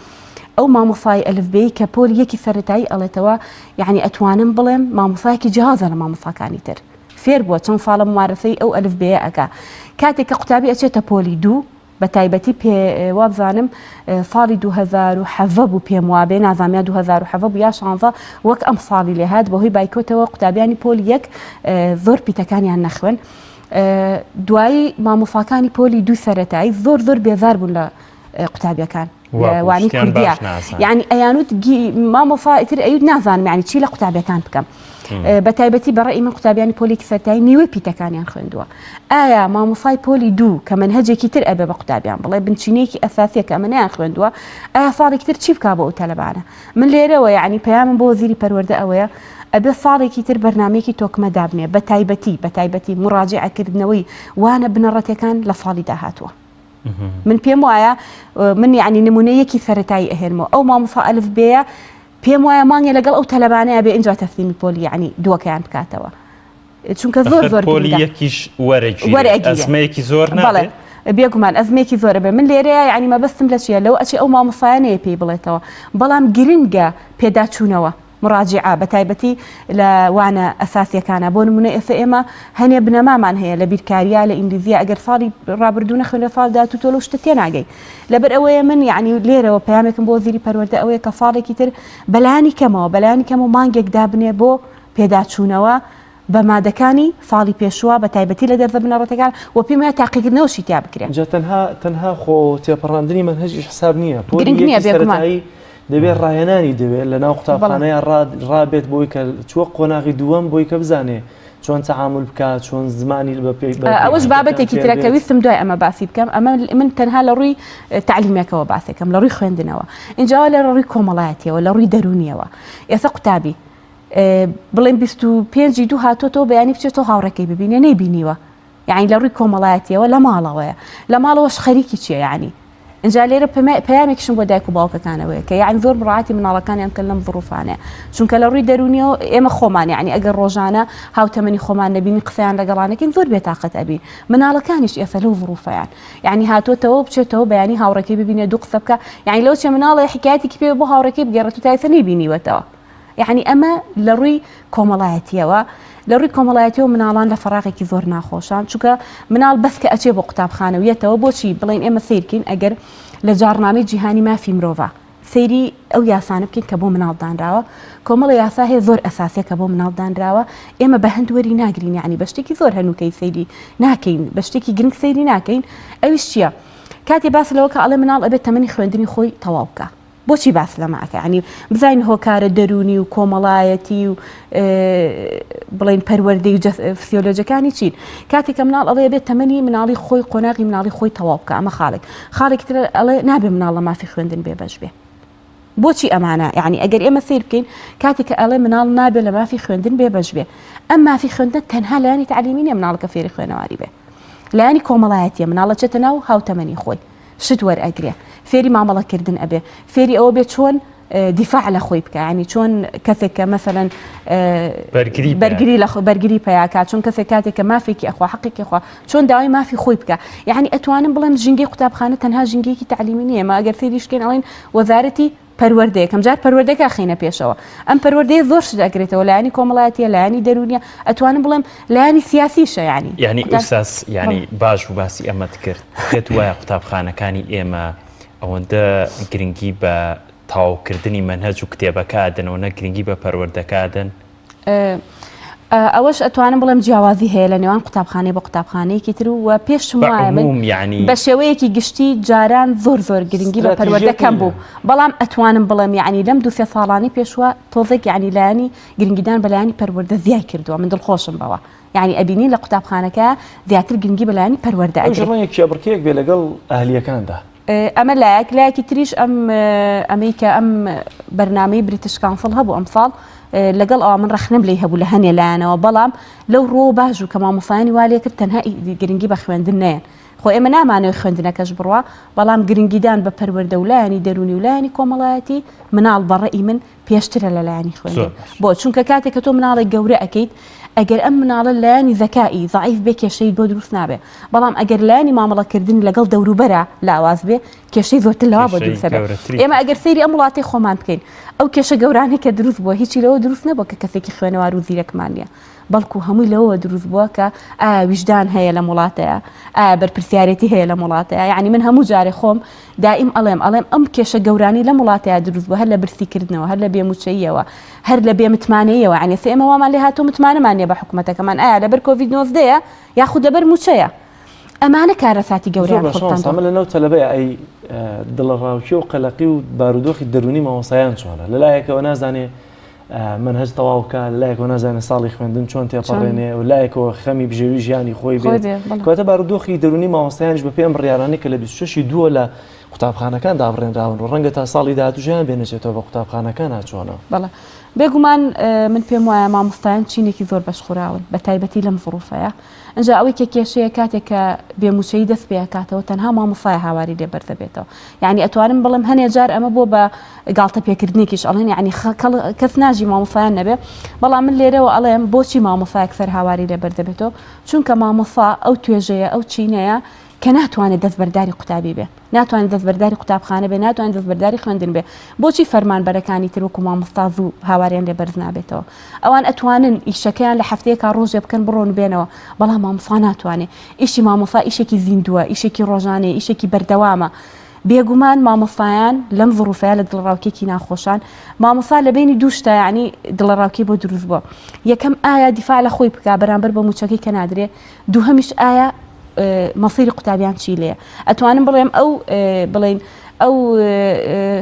ئەو مامۆسای ئەلفبێی کە پۆلی یەکی سەرەتایی ئەڵێتەوە یعنی ئەتوانم بڵێم مامۆسایەکی جیاوازە لە مامۆساکانی تر. فێر بووە چەند ساڵە مومارەسەی ئەو ئەلف بێیە ئەکا کاتێک کە قوتابی ئەچێتە پۆلی دوو بە تایبەتی پێ وابزانم ساڵی 2017 بوو پێم وابێ نازانم یا 2017 بوو یا 16 وەک ئەم ساڵی لێهات بەهۆی بایکۆتەوە قوتابیانی پۆلی یەک زۆر پیتەکانیان نەخوێن دوایی مامۆساکانی پۆلی دوو سەرەتایی زۆر زۆر بێزار بوون لە قوتابیەکان وانی کوردیە یعنی ئەیانوت مامۆسا ئیتر ئەیوت نازانم یعنی چی لە قوتابیەکان بکەم بە تایبەتی بەڕێی من قوتابیانی پۆلێکی سەرتایی نیوەی پیتەکانیان خوێندووە ئایا مامۆسای پۆلی دوو کە منهجێکی تر ئەبێ بە قوتابیان بڵێ بنچینەیەکی ئەساسیە کە ئەمە نەیان خوێندووە ئایا ساڵێکی تر چی بکا بۆ ئەو تەلەبانە من لێرەوە یعنی پەیامم بۆ وەزیری پەروەردە ئەوەیە ئەبێ ساڵێکی تر بەرنمەیەکی تۆکمە دابنێ بە تایبەتی بە تایبەتی مراجعەکردنەوەی وانە بنەڕەتەکان لە ساڵی داهاتووە من پێم وایە من یعنی نمونە یەکی سەرەتایی ئەهێنمەوە ئەو مامۆسا ئەلف بێیە پێم وایە مانگێ لەگەڵ ئەو تەلەبانەیە بێ ئینجا تەسلیمی پۆلی یعنی دووەکەیان بکاتەوە چونکە زۆر زۆر پۆلی یەکیش وەرەگیرێ ئەزمەیەکی زۆر نابێ بێگومان ئەزمێکی زۆرە بێ من لێرەیە یعنی مەبەستم لە چییە لەو ئەچێ ئەو مامۆسایانەیە پێی بڵێتەوە بەڵام گرنگە پێداچوونەوە مراجعە بەتایبەتی لە وانە ئەساسیەکانا بۆ نمونە ئێستا ئێمە هەنێ بنەمامان هەیە لە بیرکاریا لە ئینگلیزیا ئەگەر ساڵی ڕابردوو نەخوێنرێ ساڵ داهاتوو تۆ لەو شتە تێناگەی لەبەر ئەوەیە من یعنی لێرەوە پەیامێکم بۆ وەزیری پەروەردە ئەوەیە کە ساڵێکی تر بەلایەنی کەمەوە بەلایەنی کەمەوە مانگێک دابنێ بۆ پێداچوونەوە بە مادەکانی ساڵی پێشووە بە تایبەتی لە دەرزە بنەڕەتەکان و پێم وایە تاقیکردنەوەشی تیا بکرێ. جا تەنها تەنها خۆ تێپەڕاندنی مەنهەجیش حساب نییە پۆلی گرنگ نییە یەکی بێگومان. سەرەتایی دەبێت ڕاهێنانی دەوێت لە ناو بەڵێ. قوتابخانەیە ڕا ڕابێت بۆی کە چووە قۆناغی دووەم بۆی کە بزانێ چۆن تەعامول بکا چۆن زمانی بە پێی بە ئەوەش پێکهاتەکان بابەتێکی فێر ترە کە بێت. ویستم دوای ئەمە باسی بکەم ئەمە من تەنها لە ڕووی تەعلیمەکەوە باسێکم لە ڕووی خوێندنەوە ئینجا لە ڕووی کۆمەڵایەتیەوە لە ڕووی دەروونیەوە ئێستا قوتابی بڵێن 25 دوو هاتۆتەوە بەیانی بچێتەوە هاوڕێکەی ببینێ نەیبینیوە یعنی لە ڕووی کۆمەڵایەتیەوە لە ماڵەوەیە لە ماڵەوەش خەریکی چییە یعنی اینجا لێرە پەیامێکیشم بۆ دایک و باوکەکانەوەیە کە یعنی زۆر مڕاعاتی مناڵەکانیان بکەن لەم ظروفانەیە چونکە لە ڕووی دەرونیەوە ئێمە خۆمان یعنی ئەگەر ڕۆژانە هاوتەمەنی خۆمان نەبینی قسەیان لەگەڵانەکەین زۆر بێتاقەت ئەبین مناڵەکانیش ئێستا لەو ظروفیان یعنی هاتووەتەوە بچێتەوە بەیانی هاوڕێکەی ببینێ دوو قسە بکە یعنی لەو چێ مناڵێ حکایەتێکی پێ بۆ هاوڕێکەی بگێڕێت و تا ئێستا نەیبینیوەتەوە یەعنی ئەمە لە ڕووی کۆمەڵایەتیەوە لە ڕووی کۆمەڵایەتیەوە مناڵان لە فەراغێکی زۆر ناخۆشان چونکە مناڵ بەس کە ئەچێ بۆ قوتابخانە و یەتەوە بۆچی بڵێن ئێمە سیرکەین ئەگەر لە جاڕنامەی جیهانی مافی مرۆڤە سەیری ئەو یاسانە بکەین کە بۆ مناڵ دانراوە کۆمەڵە یاسا هەیە زۆر ئەساسیە کە بۆ مناڵ دانراوە ئێمە بە هەند وەری ناگرین یعنی بە شتێکی زۆر هەنووکەی سەیری ناکەین بە شتێکی گرنگ سەیری ناکەین ئەویش چییە؟ کاتێ باس لەوە کە ئەڵێ مناڵ ئەبێت تەمەنی خوێندنی خۆی تەواو بکە بۆچی باس لەمە ئەکا یانی بزانین هۆکارە دەروونی و کۆمەڵایەتی و بڵین پەروەردەی و فسیۆلۆجەکانی چین کاتێک کە مناڵ ئەڵێ بێت تەمەنی مناڵی خۆی قۆناغی مناڵی خۆی تەواو بکە ئەمە خاڵێک خاڵێکی تر ئەڵێ نابێ مناڵ لە مافی خوێندن بێبەش بێ بۆچی ئەمانە یعنی ئەگەر ئێمە سیر بکەین کاتێک کە ئەڵێ مناڵ نابێ لە مافی خوێندن بێبەش بێ ئەم مافی خوێندن تەنها لایەنی تعلیمی نیە مناڵەکە فێری خوێنەواری بێ لایەنی کۆمەڵایەتیە مناڵە چێتە ناو هاوتەمەنی خۆی شت وەرئەگرێ فێری مامەڵە کردن ئەبێ فێری ئەوە بێ چۆن دیفاع لە خۆی بکە ینی چۆن کەسێک کە مەسەەن بەرگری بەرگری لە بەرگری پیاکە چۆن کەسێک کاتێک کە مافێکی ئەخوا حەقێکی خوا چۆن داوای مافی خۆی بکە یعنی ئەتوانم بڵێم ژینگەی قوتابخانە تەنها ژینگەیەکی تعلیمی نییە ما ئەگەر سەیریشکەین ئەڵێن وەزارەتی پەروەردە یەکەم جار پەروەردەکە خینە پێشەوە ئەم پەروەردەیە زۆر شت ئەگرێتەوە لایەنی کۆمەڵایەتیە لایەنی دەروونیە ئەتوانم بڵێم لایەنی سیاسیشە یعنی یعنی ئوساس یعنی باش بوو باسی ئەمەت کرد پێت وایە قوتابخانەکانی ئێمە ئەوەندە گرنگی بە تەواوکردنی مەنهەج و کتێبەکە ئەدەن ئەوەنە گرنگی بە پەروەردەکە ئەدەن؟ ئەوەش ئەتوانم بڵێم جیاوازی هەیە لە نێوان قوتابخانەی بۆ قوتابخانەیەکی تر و پێشم وایە من یعنی بە شێوەیەکی گشتی جاران زۆر زۆر گرنگی بە پەروەردە کەم بوو بەڵام ئەتوانم بڵێم یعنی لەم دوو سێ ساڵانی پێشوە تۆزێک یعنی لایەنی گرنگیدان بە لایەنی پەروەردە زیای کردووە من دڵخۆشم بەوە یعنی ئەبینین لە قوتابخانەکە زیاتر گرنگی بە لایەنی پەروەردە ئەدرێت. ڕەنگە کێبڕکێیەک بێ لەگەڵ ئەهلییەکاندا. ئەمە لایەک، لایەکی تریش ئەم ئەمەی کە ئەم بەرنامەی بریتش کانسڵ هەبوو ئەمساڵ لەگەڵ ئەوە من ڕەخنەم لێی هەبوو لە هەنێ لایەنەوە بەڵام لەو ڕووەوە باش بوو کە مامۆستایانی وا لێ کرد تەنها گرنگی بە خوێندن نەیەن خۆ ئێمە نامانەوێت خوێندنەکەش بڕوا بەڵام گرنگیدان بە پەروەردە و لایەنی دەروونی و لایەنی کۆمەڵایەتی مناڵ بە ڕەئی من پێشترە لە لایەنی خوێندن بۆ چونکە کاتێک کە تۆ مناڵێک گەورە ئەکەیت ئەگەر ئەم مناڵە لایەنی زەکائی زعیف بێ کێشەی بۆ دروست نابێ بەڵام ئەگەر لایەنی مامەڵەکردن لەگەڵ دەوروبەرە لاواز بێ کێشەی زۆرتر لەوا بۆ دروست بێ ئێمە ئەگەر سەیری ئەم وڵاتی خۆمان بکەین ئەو کێشە گەورانەی کە دروست بووە هیچی لەوە دروست نەبووە کە کەسێکی خوێنەوار و زیرەکمان نییە. بەڵکو هەمووی لەوەوە دروست بووە کە ئایا ویژدان هەیە لەم وڵاتەیە ئایا بەرپرسیارێتی هەیە لەم وڵاتەیە یعنی من هەموو جارێ خۆم دائیم ئەڵێم ئەڵێم ئەم کێشە گەورانی لەم وڵاتەیە دروست بووە هەر لە برسیکردنەوە هەر لە بێموچەییەوە هەر لە بێ متمانەیەوە یعنی ئێستا ئێمە وامان لێ هاتوو متمانەمان نییە بە حکومەتەکەمان ئایا لەبەر کۆڤید 19 یاخود لەبەر موچەیە ئەمانە کارەساتی زۆر گەورەیان باشە مامۆستا خوڵقاندووە. ئەمە لەناو تەلەبەیە ئەی دڵەڕاوکێ و قەلەقی و بارودۆخی دەروونی مامۆستایان چۆنە لەلایەکەوە نازانێ مەنهەج تەواو کا لەلایەکەوە نازانێ ساڵی خوێندن چۆن تێپەڕێنێ و لایەکەوە خەمی بژێوی ژیانی خۆی بێت کەواتە بارودۆخی دەروونی مامۆستایانیش بەپێی ئەم بڕیارانەی کە لە 26 دووە لە قوتابخانەکان دابڕێنراون و ڕەنگە تا ساڵی داهاتووشیان بێنەچێتەوە بە قوتابخانەکان چۆنە؟ بەڵێ بێگومان من پێم وایە مامۆستایان چینێکی زۆر بەشخوراون بە تایبەتی لەم زڕوفەیە ئینجا ئەوەی کە کێشەیە کاتێک کە بێ مووچەیی دەست پێ ئەکاتەوە تەنها مامۆستایە هاواری لێ بەرزەبێتەوە یعنی ئەتوانم بڵێم هەنێ جار ئەمە بۆ بە گاڵتە پێکردنێکیش ئەڵێن یعنی کەس ناژی مامۆستایان نەبێ بەڵام من لێرەوە ئەڵێم بۆچی مامۆستایەک سەر هاواری لێ بەرزەبێتەوە چونکە مامۆستا ئەو توێژەیە ئەو چینەیە کە ناتوانێت دەستبەرداری قوتابی بێ ناتوانێت دەستبەرداری قوتابخانە بێ ناتوانێت دەستبەرداری خوێندن بێ بۆچی فەرمانبەرەکانی تر وەکو مامۆستا زوو هاواریان لێ بەرز نابێتەوە ئەوان ئەتوانن ئیشەکەیان لە هەفتەیەکا ڕۆژێ بکەن بڕۆن بێنەوە بەڵام مامۆستا ناتوانێ ئیشی مامۆستا ئیشێکی زیندووە ئیشێکی ڕۆژانەیە ئیشێکی بەردەوامە بێگومان مامۆستایان لەم زڕوفەیە لە دڵەڕاوکێکی ناخۆشان مامۆستا لە بینی دوو شتە یعنی دڵەڕاوکێ بۆ دروست بووە یەکەم ئایا دیفاع لە خۆی بکا بەرامبەر بە موچەکەی کە نادرێ دووهەمیش ئایا مەسیری قوتابیان چی لێیە ئەتوانم بڵێم ئەو بڵین ئەو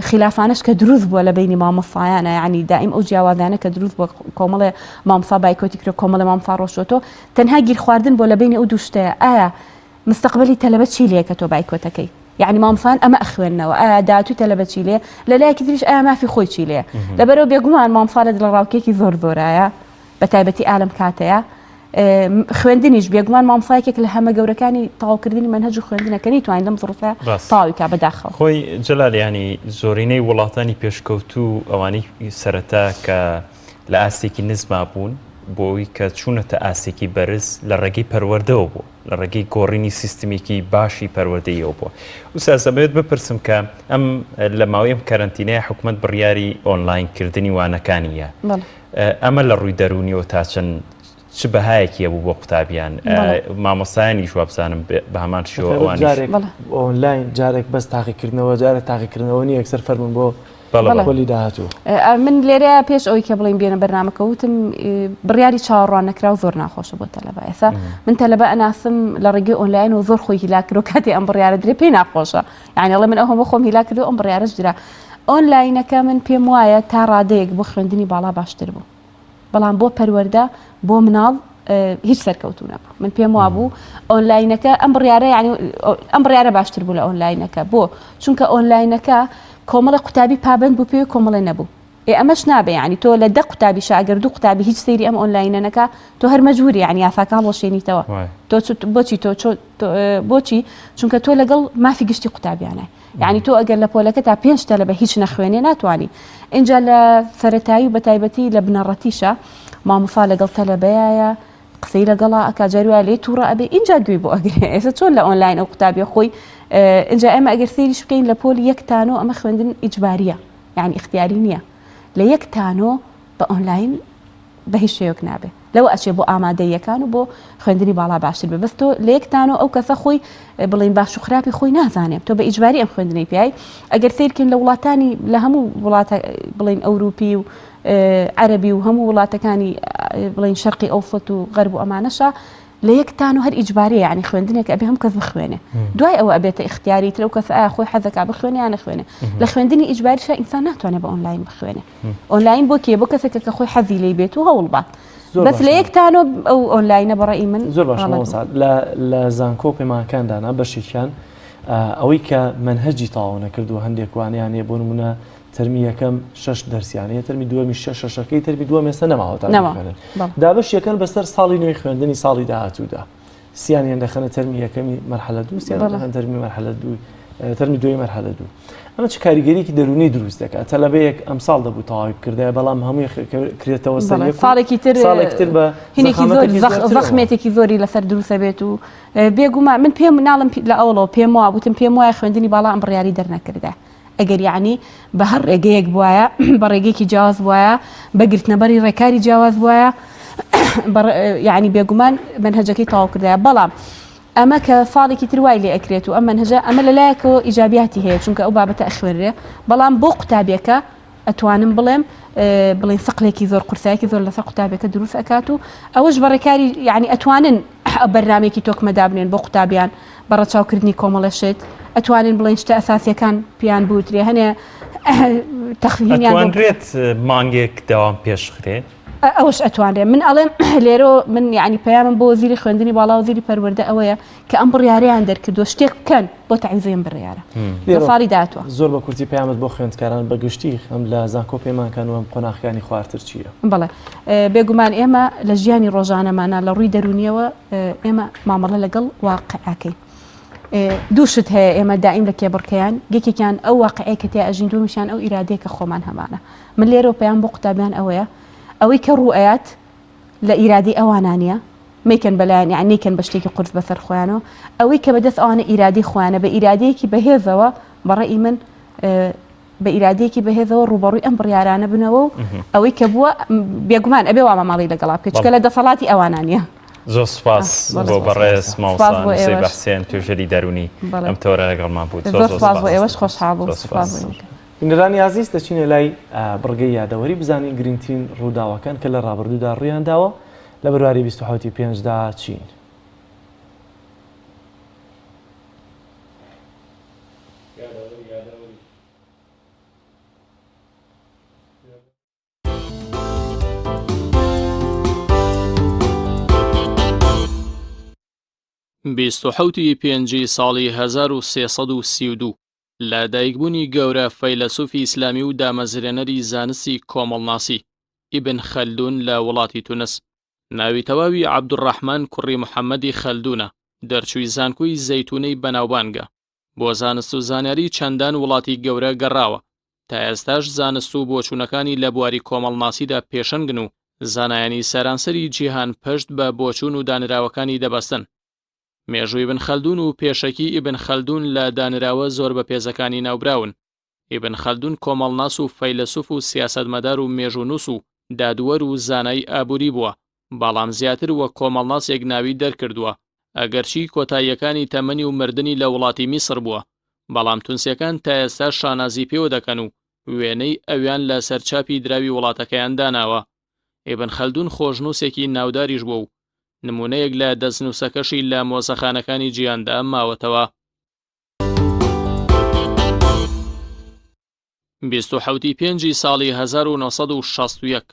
خلافانش کە دروست بووە لە بینی مامۆستایانە یعنی دائیم ئەو جیاوازانە کە دروست بووە کۆمەڵێ مامۆستا بایکۆتی کرد کۆمەڵێ مامۆستا ڕۆشتۆ تەنها گیرخواردن بۆ لە بینی ئەو دوو شتەیە ئایا مستەقبلی تەلەبە چی لێیە کە تۆ بایکۆتەکەی یعنی مامۆستایان ئەمە ئەخوێننەوە ئایا داهاتووی تەلەبە چی لێیە لە لایەکی تریش ئایا مافی خۆی چی لێیە لەبەرەوە بێگومان مامۆستا لە دڵەڕاوکێکی زۆر زۆرایە بە تایبەتی ئالەم کاتەیە خوێندنیش بێگومان مامۆستا یەکێک لە هەمە گەورەکانی تەواوکردنی مەنهەج و خوێندنە کە نەیتوانی لەم زڕوفە تەواوی کا بەداخەوە. خۆی جەلال یانی زۆرینەی وڵاتانی پێشکەوتوو ئەوانەی سەرەتا کە لە ئاستێکی نزما بوون بۆ ئەوی کە چوونەتە ئاستێکی بەرز لە ڕێگەی پەروەردەوە بووە لە ڕێگەی گۆڕینی سیستمێکی باشی پەروەردەیەوە بووە ئوستاز دەمەوێت بپرسم کە ئەم لە ماوەی ئەم کەرەنتینەیە حکومەت بڕیاری ئۆنلاین کردنی وانەکانیە ئەمە لە ڕووی دەروونیەوە تا چەند چ بەهایەکی هەبوو بۆ قوتابیان مامۆستایانیش وابزانم بە هەمان شێوە ئەوانیش جارێک ئۆنلاین جارێک بەس تاقیکردنەوە جارێک تاقیکردنەوە نییە یەکسەر فەرموون بۆ پۆلی داهاتوو. من لێرە پێش ئەوەی کە بڵێین بێنە بەرنامەکە وتم بڕیاری چاوەڕوان نەکراو زۆر ناخۆشە بۆ تەلەبە ئێستا من تەلەبە ئەناسم لە ڕێگەی ئۆنلاین و زۆر خۆی هیلاک کرد و کاتێ ئەم بڕیارە درێ پێی ناخۆشە یعنی ئەڵێ من ئەو هەموو خۆم هیلاک کردو ئەم بڕیارەش درا ئۆنلاینەکە من پێم وایە تا ڕادەیەک بۆ خوێندنی باڵا باشتر بوو بەڵام بۆ پەروەردە بۆ مناڵ هیچ سەرکەوتوو نەبوو من پێم وابوو ئۆنلاینەکە ئەم بڕیارە یعنی ئەم بڕیارە باشتر بوو لە ئۆنلاینەکە بۆ چونکە ئۆنلاینەکە کۆمەڵی قوتابی پابند بوو پێی کۆمەڵێ نەبوو ئێ ئەمەش نابێ یعنی تۆ لە دە قوتابی شاگرد دوو قوتابی هیچ سەیری ئەم ئۆنلاینە نەکا تۆ هەر مەجبوری یعنی یاساکە هەڵوەشێنیتەوە تۆ بۆچی تۆ بۆچی چونکە تۆ لەگەڵ مافی گشتی قوتابیانە یانی تۆ ئەگەر لە پۆلەکەتا پێنج تەلەبە هیچ نەخوێنێ ناتوانی ئینجا لە سەرەتایی و بەتایبەتی لە بنەڕەتیشە مامۆستا لەگەڵ تەلەبەیە قسەی لەگەڵا ئەکا جاری وایە لێی تووڕە ئەبێ ئینجا گوێی بۆ ئەگرێ ئێستا چۆن لە ئۆنلاین ئەو قوتابیە خۆی ئینجا ئێمە ئەگەر سەیریش بکەین لە پۆلی یەک تانۆ ئەمە خوێندن ئیجباریە یعنی ئیختیاری نییە لە یەک تانۆ بە ئۆنلاین بە هیچ شێوەک نابێ لەوە ئەچێ بۆ ئامادەییەکان و بۆ خوێندنی باڵا باشتر بێ بەس تۆ لە یەکتانەوە ئەو کەسە خۆی بڵین باش و خراپی خۆی نازانێ تۆ بە ئیجباری ئەم خوێندنەی پیای ئەگەر سیرکەین لە وڵاتانی لە هەموو وڵاتە بڵین ئەوروپی و عەربی و هەموو وڵاتەکانی بڵین شەرقی ئەوسەت و غەرب و ئەمانەشە لە یەک تان و هەر ئیجباریە یعنی خوێندنێک ئەبێ هەم کەس بخوێنێ دوای ئەوە ئەبێتە ئیختیاری تر ئەو کەسە ئایا خۆی حەزەکا بخوێنێ یان نەخوێنێ لە خوێندنی ئیجباریشا ئینسان ناتوانێت بە ئۆنلاین بخوێنێ ئۆنلاین بۆ کێ بۆ کەسێکە کە خۆی حەزی لێی بێت و هەوڵ بات بەس لە یەک تانۆ ئەو ئۆنلاینە بەڕێی من زۆر باش مامۆستا لە لە زانکۆ و پەیمانگەکاندانا بەشێکیان ئەوەی کە مەنهەجی تەواو نەکردووە هەندێک وانەیان هەیە بۆ نمونە تەرمی یەکەم شەش دەرسیان هەیە تەرمی دووەمی شەش شەشەکەی تەرمی دووەم ئێستا نەماوە تا بخوێنن دابەشیەکەن بەسەر ساڵی نوێی خوێندنی ساڵی داهاتوودا سیانیان دەخەنە تەرمی یەکەمی مەرحەلە دوو سیان دەخەن تەرمی مەرحەلە دوو تەرمی دوی مەرحەلە دوو ئەمە چ کاریگەریکی دەرونی دروست دەکات تەلەبەیەک ئەم ساڵ دەبوو تەواوی بکردایە بەڵام هەمووی کرێتەوە سەر ساڵێکی تر ساڵێکی تر بە هینێکی زۆر زەخمێتێکی زۆری لەسەر دروستە بێت و بێگومان من پێم ناڵم لە ئەوڵەوە پێم وا وتم پێم وایە خوێندنی باڵا ئەم بڕیاری دەرنەکردە ئەگەر یەعنی بە هەر ڕێگەیەک بوایە بە ڕێگەیەکی جیاواز بوایە بە گرتنەبەری ڕێکاری جیاواز بوایە. یعنی بێگومان مەنهەجەکەی تەواو کردایە بەڵام ئەمە کە ساڵێکی تر وای لێ ئەکرێت و ئەم مەنهەجە ئەمە لەلایەکەوە ئیجابیاتی هەیە چونکە ئەو بابەتە ئەخوێنرێ بەڵام بۆ قوتابیەکە ئەتوانم بڵێم بڵێن سقلێکی زۆر قورسایەکی زۆر لەسەر قوتابیەکە دروست ئەکات و ئەوەش بە ڕێکاری یعنی ئەتوانن بەرنمێکی تۆکمە دابنێن بۆ قوتابیان بە ڕەچاوکردنی کۆمەڵە شت ئەتوانن بڵێن شتە ئەساسیەکان پیان بوترێ هەنێ تەخوینیان ئەتوانرێت مانگێک دەوام پێشخرێ ئەوەش ئەتوانرێ من ئەڵێم لێرەوە من یعنی پەیامم بۆ وەزیری خوێندنی باڵا وەزیری پەروەردە ئەوەیە کە ئەم بڕیارەیان دەرکردووە شتێک بکەن بۆ تەعویزی ئەم بڕیارە لە ساڵی داهاتووە. زۆر بە کورتی پەیامت بۆ خوێندکاران بە گشتی هەم لە زانکۆ پەیمانکان و هەم قۆناغەکانی خوارتر چییە؟ بەڵێ بێگومان ئێمە لە ژیانی ڕۆژانەمانا لە ڕووی دەروونیەوە ئێمە مامەڵە لەگەڵ واقعەکەین. دوو شت هەیە ئێمە دائیم لە کێبڕکێیان یەکێکیان ئەو واقعەیە کە تیا ئەژین دووەمیشیان ئەو ئیرادەیە کە خۆمان هەمانە من لێرەوە پەیام بۆ قوتابیان ئەوەیە ئەوەی کە ڕوو ئەیات لە ئیرادەی ئەوانە نییە مەیکەن بەلایەن یان نەیکەن بە شتێکی قورس بەسەر خۆیانەوە ئەوەی کە بەدەست ئەوانە ئیرادەی خۆیانە بە ئیرادەیەکی بەهێزەوە بەڕێی من بە ئیرادەیەکی بەهێزەوە ڕووبەڕووی ئەم بڕیارانە بنەوە و ئەوەی کە بووە بێگومان ئەبێ وا مامەڵەی لەگەڵا بکەیت چونکە لە دەسەڵاتی ئەوانە نییە. زۆر سپاس بۆ بەڕێز مامۆستا نوسەیبە حسێن توێژەری دەروونی ئەم تەوەرە لەگەڵمان بوو. زۆر سپاس بۆ ئێوەش خۆشحاڵ بووم. سپاس. بینەرانی ئازیز دەچینە لای بڕگەی یادەوەری بزانین گرنگترین ڕووداوەکان کە لە ڕابردوودا ڕوویانداوە لە بەرواری 27 ی پێنجدا چین؟ 27 ی پێنجی ساڵی 1332 لە دایکبوونی گەورە فەیلەسوفی ئیسلامی و دامەزرێنەری زانستی کۆمەڵناسی، ئیبن خەلدون لە وڵاتی تونس. ناوی تەواوی عەبدولڕەحمان کوڕی محەمەدی خەلدونە، دەرچووی زانکۆی زەیتونەی بەناوبانگە. بۆ زانست و زانیاری چەندان وڵاتی گەورە گەڕاوە، تا ئێستاش زانست و بۆچوونەکانی لە بواری کۆمەڵناسیدا پێشەنگن و زانایانی سەرانسەری جیهان پشت بە بۆچوون و دانراوەکانی دەبەستن. مێژووی ئیبن خەلدون و پێشەکی ئیبن خەلدون لە دانراوە زۆر بەپێزەکانی ناوبراون. ئیبن خەلدون کۆمەڵناس و فەیلەسوف و سیاسەتمەدار و مێژوونووس و دادوەر و زانای ئابووری بووە، بەڵام زیاتر وەک کۆمەڵناسێک ناوی دەرکردووە، ئەگەرچی کۆتاییەکانی تەمەنی و مردنی لە وڵاتی میسر بووە، بەڵام تونسیەکان تا ئێستاش شانازی پێوە دەکەن و وێنەی ئەویان لە سەر چاپی دراوی وڵاتەکەیان داناوە. ئیبن خەلدون خۆشنووسێکی ناوداریش بووە و نموونەیەک لە دەستنووسەکەشی لە مۆزەخانەکانی جیهاندا ماوەتەوە. 27 ی پێنجی ساڵی 1961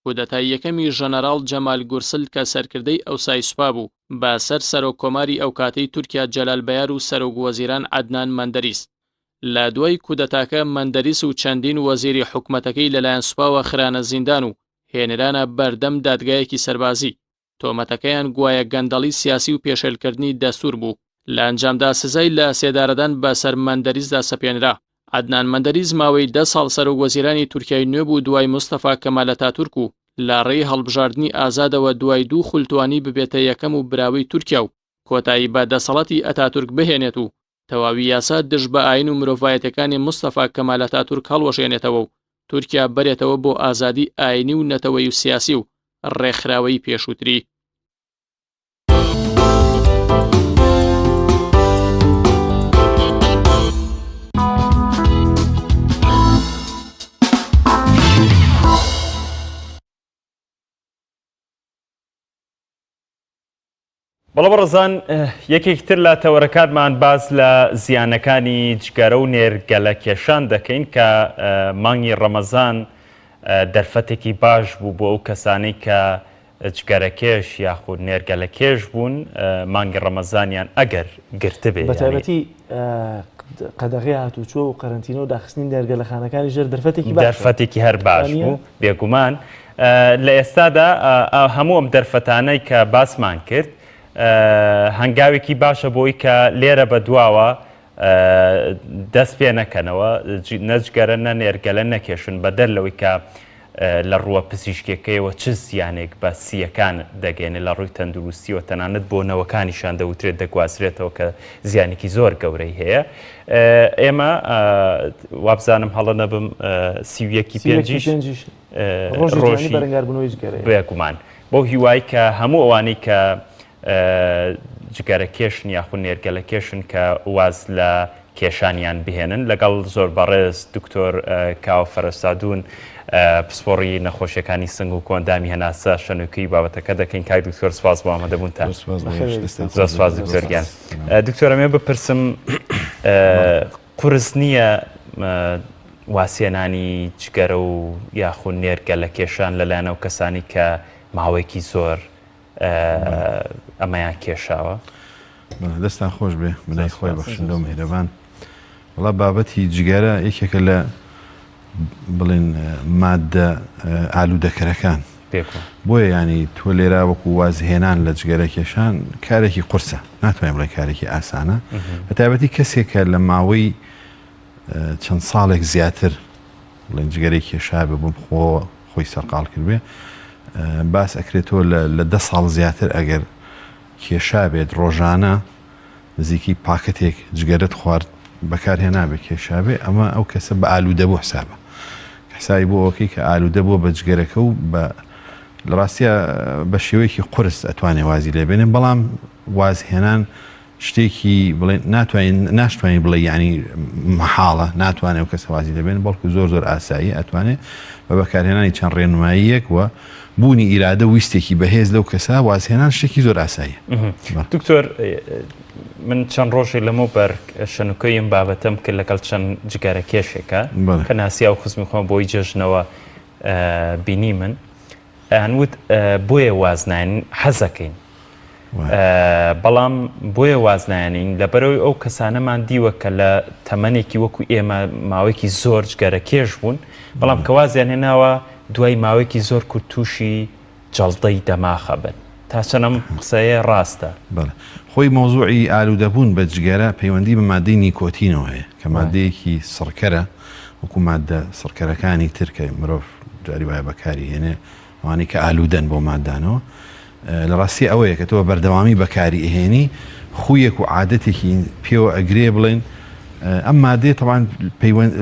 کودەتای یەکەمی ژەنەراڵ جەمال گورسل کە سەرکردەی ئەوسای سوپا بوو بە سەر سەرۆک کۆماری ئەوکاتەی تورکیا جەلال بەیار و سەرۆک وەزیران عەدنان مەندەریس. لە دوای کودەتاکە مەندەریس و چەندین وەزیری حکومەتەکەی لەلایەن سوپاوە خرانە زیندان و هێنرانە بەردەم دادگایەکی سەربازی. تۆمەتەکەیان گوایە گەندەڵی سیاسی و پێشێلکردنی دەستوور بوو. لە ئەنجامدا سزای لە سێدارەدان بە سەر مەندەریسدا سەپێنرا. عەدنان مەندەریس ماوەی دە ساڵ سەرۆک وەزیرانی تورکیای نوێ بوو دوای مستەفا کەمال ئەتاتورک و لە ڕێی هەڵبژاردنی ئازادەوە دوای دوو خول توانی ببێتە یەکەم و براوەی تورکیا و کۆتایی بە دەسەڵاتی ئەتاتورک بهێنێت و تەواوی یاسا دژ بە ئاین و مرۆڤایەتەکانی مستەفا کەمال ئەتاتورک هەڵوەشێنێتەوە و تورکیا بەرێتەوە بۆ ئازادی ئاینی و نەتەوەیی و سیاسی و ڕێکخراوەیی پێشووتری. بەڵێ بەڕێزان یەکێکی تر لە تەوەرەکانمان باس لە زیانەکانی جگەرە و نێرگەلە کێشان دەکەین کە مانگی ڕەمەزان دەرفەتێکی باش بوو بۆ ئەو کەسانەی کە جگەرەکێش یاخود نێرگەلە کێش بوون مانگی ڕەمەزانیان ئەگەر گرتبێ بەتایبەتی قەدەغەی هاتوچۆ و قەرەنتینە و داخستنی نێرگەلەخانەکانی ژێر دەرفەتێکی دەرفەتێکی هەر باش بوو بێگومان لە ئێستادا هەموو ئەم دەرفەتانەی کە باسمان کرد هەنگاوێکی باشە بۆی کە لێرە بە دواوە دەست پێ نەکەنەوە نەجگەرە نە نێرگەلە نەکێشن بەدەر لەوەی کە لە ڕووە پزیشکیەکەیەوە چ زیانێک بە سییەکان دەگەێنێت لە ڕووی تەندروستیەوە تەنانەت بۆ نەوەکانیشان دەوترێت دەگوازرێتەوە کە زیانێکی زۆر گەورەی هەیە ئێمە وابزانم هەڵە نەبم سیویەکی پێنجیش ڕۆژی بەرەنگاربوونەوەی جگەرەیە بێگومان. بەو هیوای کە هەموو ئەوانەی کە جگەرە کێشن یاخود نێرگەلە کێشن کە واز لە کێشانیان بهێنن لەگەڵ زۆر بەڕێز دکتۆر کاوە فەرەسادون پسپۆڕی نەخۆشیەکانی سنگ و کۆئەندامی هەناسە شەنوکەی بابەتەکە دەکەین کاک دکتۆر سپاس بۆ ئامادەبوونتان زۆر سپاس دکتۆر گیان دکتۆر ئەمێ بپرسم قورس نییە واسێنانی جگەرە و یاخود نێرگەلە کێشان لەلایەن ئەو کەسانی کە ماوەیەکی زۆر ئەمەیان کێشاوە؟ دەستان خۆش بێ بنای خۆی بەخشندە و میهرەبان وڵا بابەتی جگەرە یەکێکە لە بڵێن مادە ئالوودەکەرەکان بۆیە ینی تۆ لێرا وەکو وازهێنان لە جگەرە کێشان کارێکی قورسە ناتوانین بڵێ کارێکی ئاسانە بە تایبەتی کەسێکە لە ماوەی چەند ساڵێک زیاتر بڵێن جگەرەی کێشابێ بۆم خۆ خۆی سەرقاڵ کردبێ باس ئەکرێتەوە لە دە ساڵ زیاتر ئەگەر کێشابێت ڕۆژانە نزیکی پاکەتێک جگەرەت خوارد بەکارهێنابێ کێشابێ ئەمە ئەو کەسە بە ئالوودە بوو حسابە حسابی بۆ ئەوەکەی کە ئالوودە بووە بە جگەرەکە و بە لە ڕاستە بە شێوەیەکی قورس ئەتوانێ وازی لێبێنێ بەڵام وازهێنان شتێکی بڵێن ناتوانین ناشتوانین بڵێ یعنی مەحاڵە ناتوانێت ئەو کەسە وازی لێبێنێ بەڵکو زۆر زۆر ئاسایی ئەتوانێت بە بەکارهێنانی چەند ڕێنماییەک و بوونی ئیرادە و ویستێکی بەهێز لەو کەسە وازهێنان شتێکی زۆر ئاساییە. دکتۆر من چەند ڕۆژێک لەمەوبەر شەنوکەی ئەم بابەتەم کرد لەگەڵ چەند جگەرە کێشێکە کە ناسیا و خزمی خۆم بۆی جەژنەوە بینی من ئەیان وت بۆیە واز ناێنین حەزەکەین بەڵام بۆیە واز نایەنین لەبەرەوەی ئەو کەسانەمان دیوە کە لە تەمەنێکی وەکو ئێمە ماوەیەکی زۆر جگەرە کێش بوون بەڵام کە وازیان هێناوە دوای ماوەیەکی زۆر کورت تووشی جەڵدەی دەماخە بن تا چەند ئەم قسەیە ڕاستە؟ بەڵێ خۆی مەوزوعی ئالوودەبوون بە جگەرە پەیوەندی بە مادەی نیکۆتینەوە هەیە کە مادەیەکی سڕکەرە وەکو مادە سڕکەرەکانی تر کە مرۆڤ جاری وایە بەکاری هێنێ ئەوانەی کە ئالوودەن بۆ مادانەوە لە ڕاستی ئەوەیە کە تۆ بە بەردەوامی بەکاری ئەهێنی خویەک و عادەتێکی پێوە ئەگرێ بڵێن ئەم مادەیە تەوان پەیوەند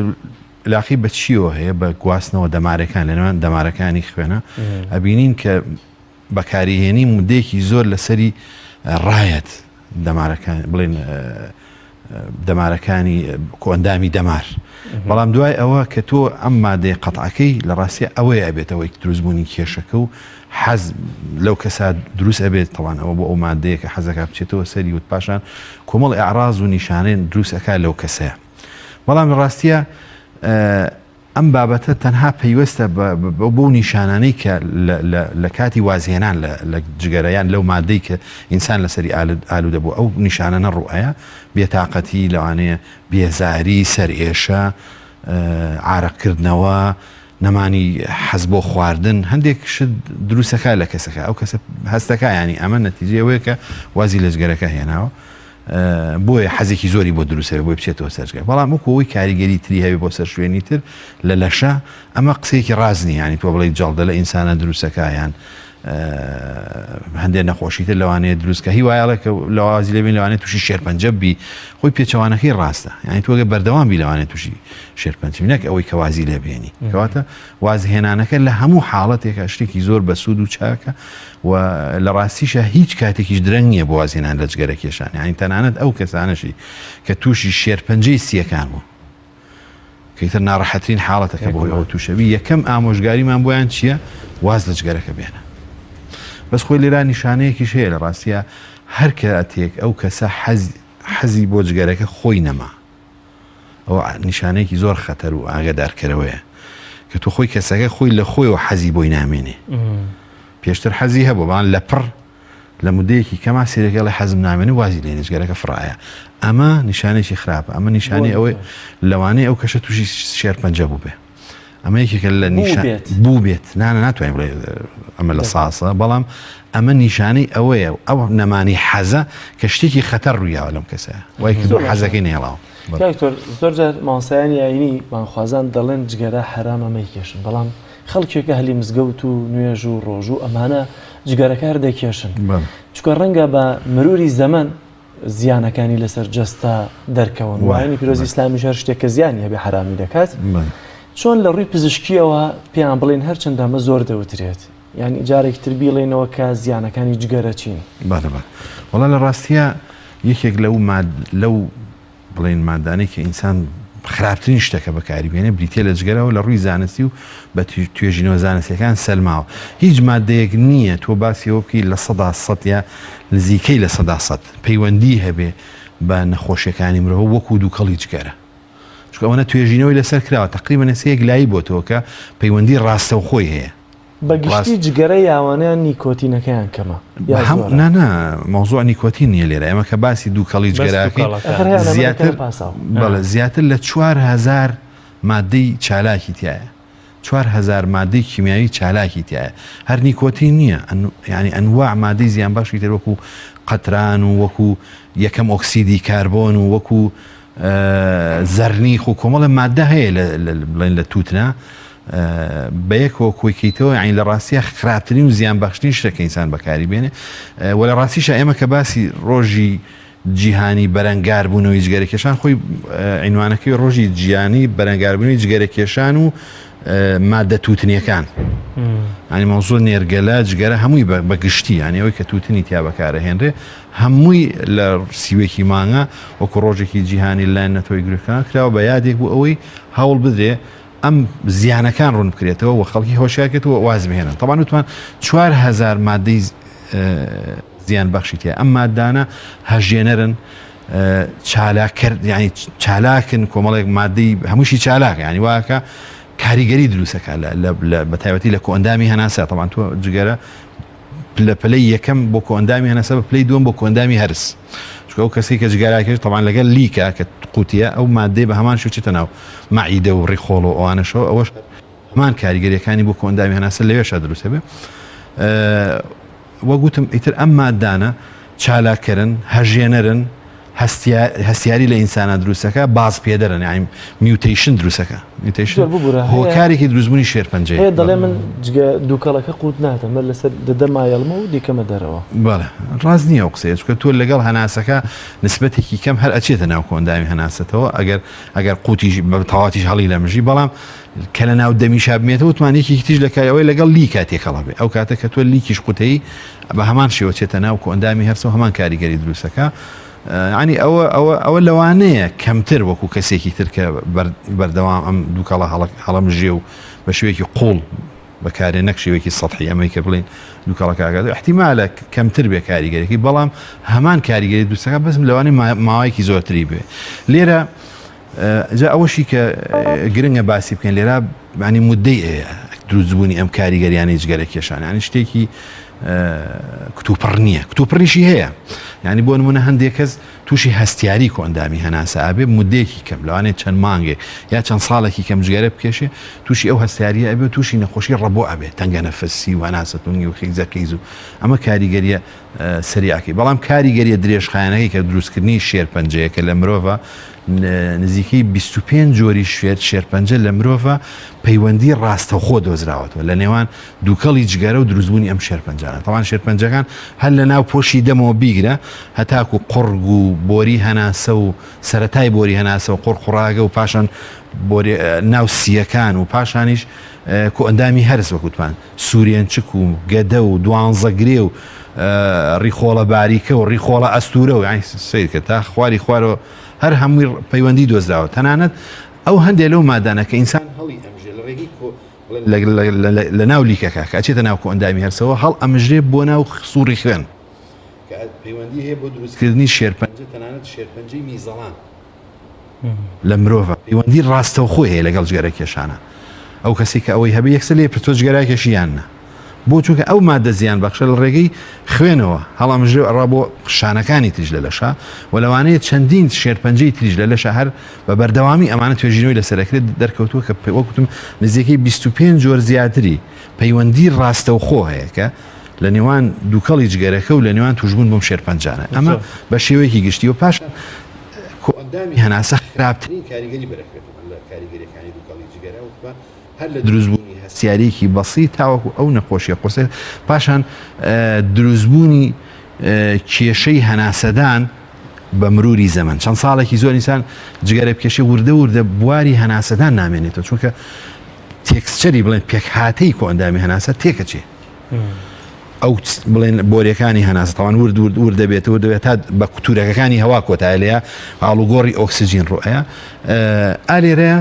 علاقی بە چیەوە هەیە بە گواستنەوە دەمارەکان لە نێوان دەمارەکانی خوێنە ئەبینین کە بەکاریهێنی مدەیەکی زۆر لەسەری ڕایەت دەمارەکان بڵێن دەمارەکانی کۆئەندامی دەمار بەڵام دوای ئەوە کە تۆ ئەم مادەی قەتعەکەی لە ڕاستیە ئەوەیە ئەبێتەوەی دروستبوونی کێشەکە و حەز لەو کەسا دروست ئەبێت تەوان ئەوە بۆ ئەو مادەیە کە حەزەکە بچێتەوە سەری وت پاشان کۆمەڵ ئەعراز و نیشانەی دروست ئەکا لەو کەسەیە بەڵام لە ڕاستیە ئەم بابەتە تەنها پەیوەستە بەو نیشانانەی کە لە کاتی وازهێنان لە جگەرە یان لەو مادەی کە ئینسان لەسەری ئالوودە بوو ئەو نیشانانە ڕووئەیە، بێتاقەتی، لەوانەیە بێزاری، سەرئێشە، عارەقکردنەوە، نەمانی حەز بۆ خواردن، هەندێک شت دروستەکە لە کەسەکە ئەو کەسە هەستەکە ینی ئەمە نەتیجەی ئەوەیە کە وازی لە جگەرەکە هێناوە. بۆیە حەزێکی زۆری بۆ دروست هەبێ بۆی بچێتەوە سەر جگەر بەڵام وەکو ئەوەی کاریگەری تری هەبێ بۆ سەر شوێنی تر لە لەشە ئەمە قسەیەکی ڕاست نییە یانی تۆ بڵێی جەڵدە لە ئینسانە دروستەکە یان هەندێک نەخۆشی تر لەوانەیە دروستکە هی وایەڵێ کە لەوازی لەبین لەوانەیە تووشی شێرپەنجە بی خۆی پێچەوانەکەی ڕاستە یانی تۆگە بەردەوام بی لەوانەیە تووشی شێرپەنجە نەک ئەوەی کە وازی لێ بێنی کەواتە وازهێنانەکە لە هەموو حاڵەتێکا شتێکی زۆر بەسوود و چاکە و لە ڕاستیشا هیچ کاتێکیش درەنگ نییە بۆ وازهێنان لە جگەرە کێشان یانی تەنانەت ئەو کەسانەشی کە تووشی شێرپەنجەی سییەکان بوون کە ئیتر ناڕەحەترین حاڵەتە کە بەهۆی ئەوە تووشەبی یەکەم ئامۆژگاریمان بۆیان چییە واز لە جگەرەکە بێنە بەس خۆی لێرا نیشانەیەکیش هەیە لە ڕاستیە هەر کاتێک ئەو کەسە حەز حەزی بۆ جگەرەکە خۆی نەما ئەوە نیشانەیەکی زۆر خەتەر و ئاگادارکەرەوەیە کە تۆ خۆی کەسەکە خۆی لە خۆیەوە حەزی بۆی نامێنێ پێشتر حەزی هەبوو بەڵام لە پڕ لە مدەیەکی کەما سیرەکەڵی حەزم نامێنێ وازی لێ جگەرەکە فڕایە ئەمە نیشانێکی خراپە ئەمە نیشانی ئەوەی لەوانەیە ئەو کەشە تووشی شێرپەنجە بوو بێ ئەمە یەکێکە لە نیشان بوو بێت نانە ناتوانین بڵێ ئەمە لە ساسە بەڵام ئەمە نیشانەی ئەوەیە ئەو نەمانی حەزە کە شتێکی خەتەر ڕوویاوە لەم کەسە وای کردو حەزەکەی نێڵاوە دکتۆر زۆر جار مامۆستایانی ئاینی بانگخوازان دەڵێن جگەرە حەرامە مەیکێشن بەڵام خەڵکێک ئەهلی مزگەوت و نوێژ و ڕۆژوو ئەمانە جگەرەکە هەر دەکێشن چونکە ڕەنگە بە مروری زەمەن زیانەکانی لەسەر جەستە دەرکەون و ئاینی پیرۆزی ئیسلامیش هەر شتێک کە زیانی هەبێ حەرامی دەکات چۆن لە ڕووی پزیشکیەوە پێیان بڵێن هەرچەندە ئەمە زۆر دەوترێت. یانی جارێکی تر بیڵێینەوە کە زیانەکانی جگەرە چین؟ بەڵێ بەڵێ وەڵا لە ڕاستیا یەکێک لەو ماد لەو بڵێین مادانەی کە ئینسان خراپترین شتە کە بەکاری بێنێ بریتیە لە جگەرەوە لە ڕووی زانستی و بە توێژینەوە زانستیەکان سەلماوە هیچ مادەیەک نییە تۆ باسی ئەوە بکەی 100% یا نزیکەی 100% پەیوەندی هەبێ بە نەخۆشیەکانی مرۆڤ وەکو دووکەڵی جگەرە چونکە ئەوەنە توێژینەوەی لەسەر کراوە تقریبا ئێستا یەکلایی بۆتەوە کە پەیوەندی ڕاستەوخۆی هەیە. بە گشتی جگەرە یاوانەیان نیکۆتینەکەیان کەمە یا زۆرە؟ نا نا مەوزوع نیکۆتین نییە لێرە ئێمە کە باسی دووکەڵی جگەرەکەین زیاتر بەڵێ زیاتر لە 4000 مادەی چالاکی تایە 4000 مادەی کیمیاوی چالاکی تایە هەر نیکۆتین نییە ینی ئەنواع مادەی زیانبەخشی تر وەکو قەتران و وەکو یەکەم ئۆکسیدی کاربۆن و وەکو زەرنیخ و کۆمەڵە مادە هەیە بڵێن لە تووتنا بەیەکەوە کۆی کەیتەوە یانی لە ڕاستیا خراپترین و زیان بەخشترین شتە کە ئینسان بەکاری بێنێ و لە ڕاستیشا ئێمە کە باسی ڕۆژی جیهانی بەرەنگاربوونەوەی جگەرە کێشان خۆی عینوانەکەی ڕۆژی جیانی بەرەنگاربوونی جگەرە کێشان و مادە تووتنیەکان ینی مەوزوع نێرگەلە جگەرە هەمووی بە گشتی یانی ئەوەی کە تووتنی تیا بەکارەهێنرێ هەمووی لە سیوەکی مانگە وەکو ڕۆژێکی جیهانی لایەن نەتەوەی گرەکان کراوە بە یادێک بۆ ئەوەی هەوڵ بدرێ ئەم زیانەکان ڕوون بکرێتەوە و خەڵکی هۆشیار کرێت و واز بهێنن تەبان وتمان 4000 مادەی زیان بەخشی تیا ئەم مادانە هەژێنەرن چالاکرد ینی چالاکن کۆمەڵێک مادەی هەمووشی چالاک ینی واکە کاریگەری دروستەکە بە تایبەتی لە کۆئەندامی هەناسە تەبان تۆ جگەرە لە پلەی یەکەم بۆ کۆئەندامی هەناسە بە پلەی دووەم بۆ کۆئەندامی هەرس چونکە ئەو کەسەی کە جگەرە تەبعەن لەگەڵ لیکە کە قوتیە ئەو مادەی بە هەمان شێوە چێتە ناو مەعیدە و ڕیخۆڵ و ئەوانەشەوە ئەوەش هەمان کاریگەریەکانی بۆ کۆئەندامی هەناسە لەوێشا دروست هەبێ وەک وتم ئیتر ئەم مادانە چالاککەرن هەژێنەرن هەستیاری لە ئینسانا دروستەکە باز پێدەرن یانی mutation دروستەکە mutation هۆکارێکی دروستبوونی شێرپەنجەیە هەیە دەڵێ من جگە دووکەڵەکە قوت نادەم بەر لەسەر دەدەم مایەڵمە و دیکەمە دەرەوە. بەڵێ ڕاست نییە ئەو قسەیە چونکە تۆ لەگەڵ هەناسەکە نسبەتێکی کەم هەر ئەچێتە ناو کۆئەندامی هەناسەتەوە ئەگەر ئەگەر قوتیش بە تەواوەتیش هەڵی لەمژی بەڵام کە لە ناو دەمیشا بمێتەوە وتمان یەکێکی تریش لە کاری ئەوەی لەگەڵ لیکا تێکەڵە بێ ئەو کاتە کە تۆ لیکیش قوتەی بە هەمان شێوە چێتە ناو کۆئەندامی هەرسەوە هەمان کاریگەری دروستەکە ینی ئەوە ئەوە ئەوە لەوانەیە کەمتر وەکو کەسێکی تر کە بەردەوام ئەم دووکەڵە هەڵەمژێ و بە شێوەیەکی قوڵ بەکارێ نەک شێوەیەکی سەحی ئەمەی کە بڵین دووکەڵەکەگات احتیمالە کەمتر بێ کاریگەرەکەی بەڵام هەمان کاریگەری دروستەکە بەسم لەوانەیە ماوەیەکی زۆرتری بێ لێرە جا ئەوەشی کە گرنگە باسی بکەین لێرە ینی مدەی ئەیە دروستبوونی ئەم کاریگەریانەی جگەرە کێشان ینی شتێکی کتوپڕ نییە کتوپڕیشی هەیە ینی بۆ نمونە هەندێک کەس تووشی هەستیاری کۆئەندامی هەناسە ئەبێ مدەیەکی کەم لەوانەیە چەند مانگێک یا چەند ساڵێکی کەم جگەرە بکێشێ تووشی ئەو هەستیاریە ئەبێ تووشی نەخۆشی ڕەبۆ ئەبێ تەنگە نەفەسی و هەناسە تونگی و خیزە قیز و ئەمە کاریگەریە سریعەکەی، بەڵام کاریگەریە درێژخایەنەکەی کە دروستکردنی شێرپەنجەیە کە لە مرۆڤا نزیکەی 25 جۆری شێر شێرپەنجە لە مرۆڤا پەیوەندی ڕاستەوخۆ دۆزراوەتەوە لە نێوان دووکەڵی جگەرە و دروستبوونی ئەم شێرپەنجانە تەوان شێرپەنجەکان هەر لە ناو پۆشی دەمەوە بیگرە هەتاکو قوڕگ و بۆری هەناسە و سەرەتای بۆری هەناسە و قوڕقوڕاگە و پاشان بۆری ناو سییەکان و پاشانیش کۆئەندامی هەرس وەکوتمان سورێنچک و گەدە و دوانزەگرێ و ڕیخۆڵە باریکە و ڕیخۆڵە ئەستورە و یانی سەیرکە تا خواری خوارەوە هەر هەمووی پەیوەندی دۆزراوە تەنانەت ئەو هەندێک لەو مادانە کە ئینسان هەڵی ئەمژێ لە ڕێگەی کۆ لە ناو لیکەکە کە ئەچێتە ناو کۆئەندامی هەرسەوە هەڵ ئەمژرێ بۆ ناو سوڕی خوێن کە پەیوەندی هەیە بۆ دروستکردنی شێرپەنجە تەنانەت شێرپەنجەی میزەڵان لە مرۆڤە پەیوەندی ڕاستەوخۆی هەیە لەگەڵ جگەرە کێشانە ئەو کەسی کە ئەوەی هەبێ یەکسەر لێ پرتۆ جگەرە کێشی یان نا بۆ چونکە ئەو مادە زیان بەخشە لە ڕێگەی خوێنەوە هەڵامژێ ئەڕا بۆ شانەکانی تریش لە لەشە و لەوانەیە چەندین شێرپەنجەی تریش لە لەشە هەر بە بەردەوامی ئەمانە توێژینەوەی لەسەرەکرێت دەرکەوتووە کە وەکوتم نزیکەی 25 جۆر زیاتری پەیوەندی ڕاستەوخۆ هەیە کە لە نێوان دووکەڵی جگەرەکە و لە نێوان توشبوون بەم شێرپەنجانە ئەمە بە شێوەیەکی گشتی و پاشان کۆئەندامی هەناسە خراپترین کاریگەری بەرەکرێت لە کاریگەریەکانی دووکەڵی جگەرە وتمان هەر لە دروستبوونی هەستیاریەکی بەسیت تاوەکو ئەو نەخۆشیە قورسە پاشان دروستبوونی کێشەی هەناسەدان بە مروری زەمەن چەند ساڵێکی زۆر ئینسان جگەرە بکێشێ وردە وردە بواری هەناسەدان نامێنێتەوە چونکە texture ی بڵێن پێکهاتەی کۆئەندامی هەناسە تێکەچێ. ئەو بڵێن بۆریەکانی هەناسە تاوان ورد ورد ورد دەبێت ورد دەبێت تا بە تورەکەکانی هەوا کۆتای لەیە ئاڵوگۆڕی ئۆکسجین ڕۆیە ئالێرەیە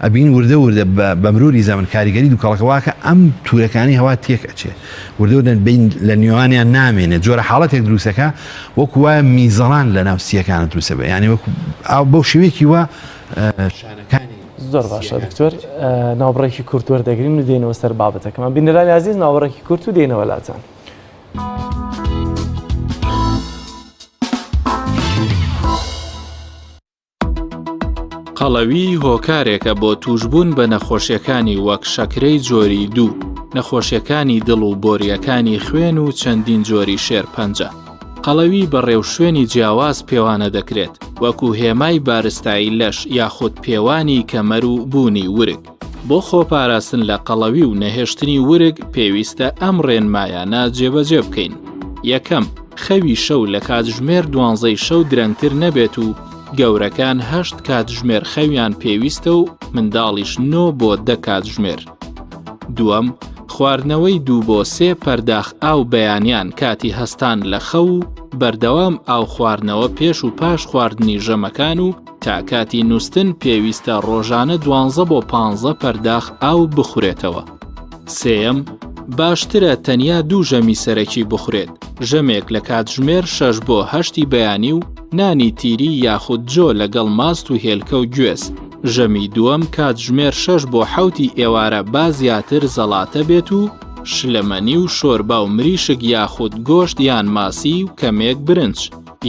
ئەبین وردە وردە بە مروری زەمن کاریگەری دووکەڵەکە واکە ئەم تورەکانی هەوا تێک ئەچێ وردە وردە بین لە نێوانیان نامێنێت جۆرە حاڵەتێک دروستەکە وەکو وایە میزەڵان لە ناو سیەکانە دروستە بێ یعنی وەکو ئاو بەو شێوەیەکی وا شانەکانی زۆر باشە دکتۆر ناوبڕێکی کورت وەردەگرین و دێنەوە سەر بابەتەکەمان بینەرانی ئازیز ناوبڕێکی کورت و دێنەوە لاتان. قەڵەوی هۆکارێکە بۆ تووشبوون بە نەخۆشیەکانی وەک شەکرەی جۆری دوو، نەخۆشیەکانی دڵ و بۆریەکانی خوێن و چەندین جۆری شێرپەنجە. قەڵەوی بە ڕێوشوێنی جیاواز پێوانە دەکرێت، وەکو هێمای بارستایی لەش یاخود پێوانی کەمەر و بوونی ورگ. بۆ خۆپاراستن لە قەڵەوی و نەهێشتنی ورگ پێویستە ئەم ڕێنمایانە جێبەجێ بکەین. یەکەم، خەوی شەو لە کاتژمێر دوانزەی شەو درەنگتر نەبێت و گەورەکان هەشت کاتژمێر خەویان پێویستە و منداڵیش نۆ بۆ دە کاتژمێر. دووەم، خواردنەوەی دوو بۆ سێ پەرداخ ئاو بەیانیان کاتی هەستان لە خەو و بەردەوام ئاو خواردنەوە پێش و پاش خواردنی ژەمەکان و تا کاتی نوستن پێویستە ڕۆژانە دوانزە بۆ پانزە پەرداخ ئاو بخورێتەوە. سێیەم، باشترە تەنیا دوو ژەمی سەرەکی بخورێت، ژەمێک لە کاتژمێر شەش بۆ هەشتی بەیانی و نانی تیری یاخود جۆ لەگەڵ ماست و هێلکە و گوێز، ژەمی دووەم کاتژمێر شەش بۆ حەوتی ئێوارە با زیاتر زەڵاتە بێت و شلەمەنی و شۆربا و مریشک یاخود گۆشت یان ماسی و کەمێک برنج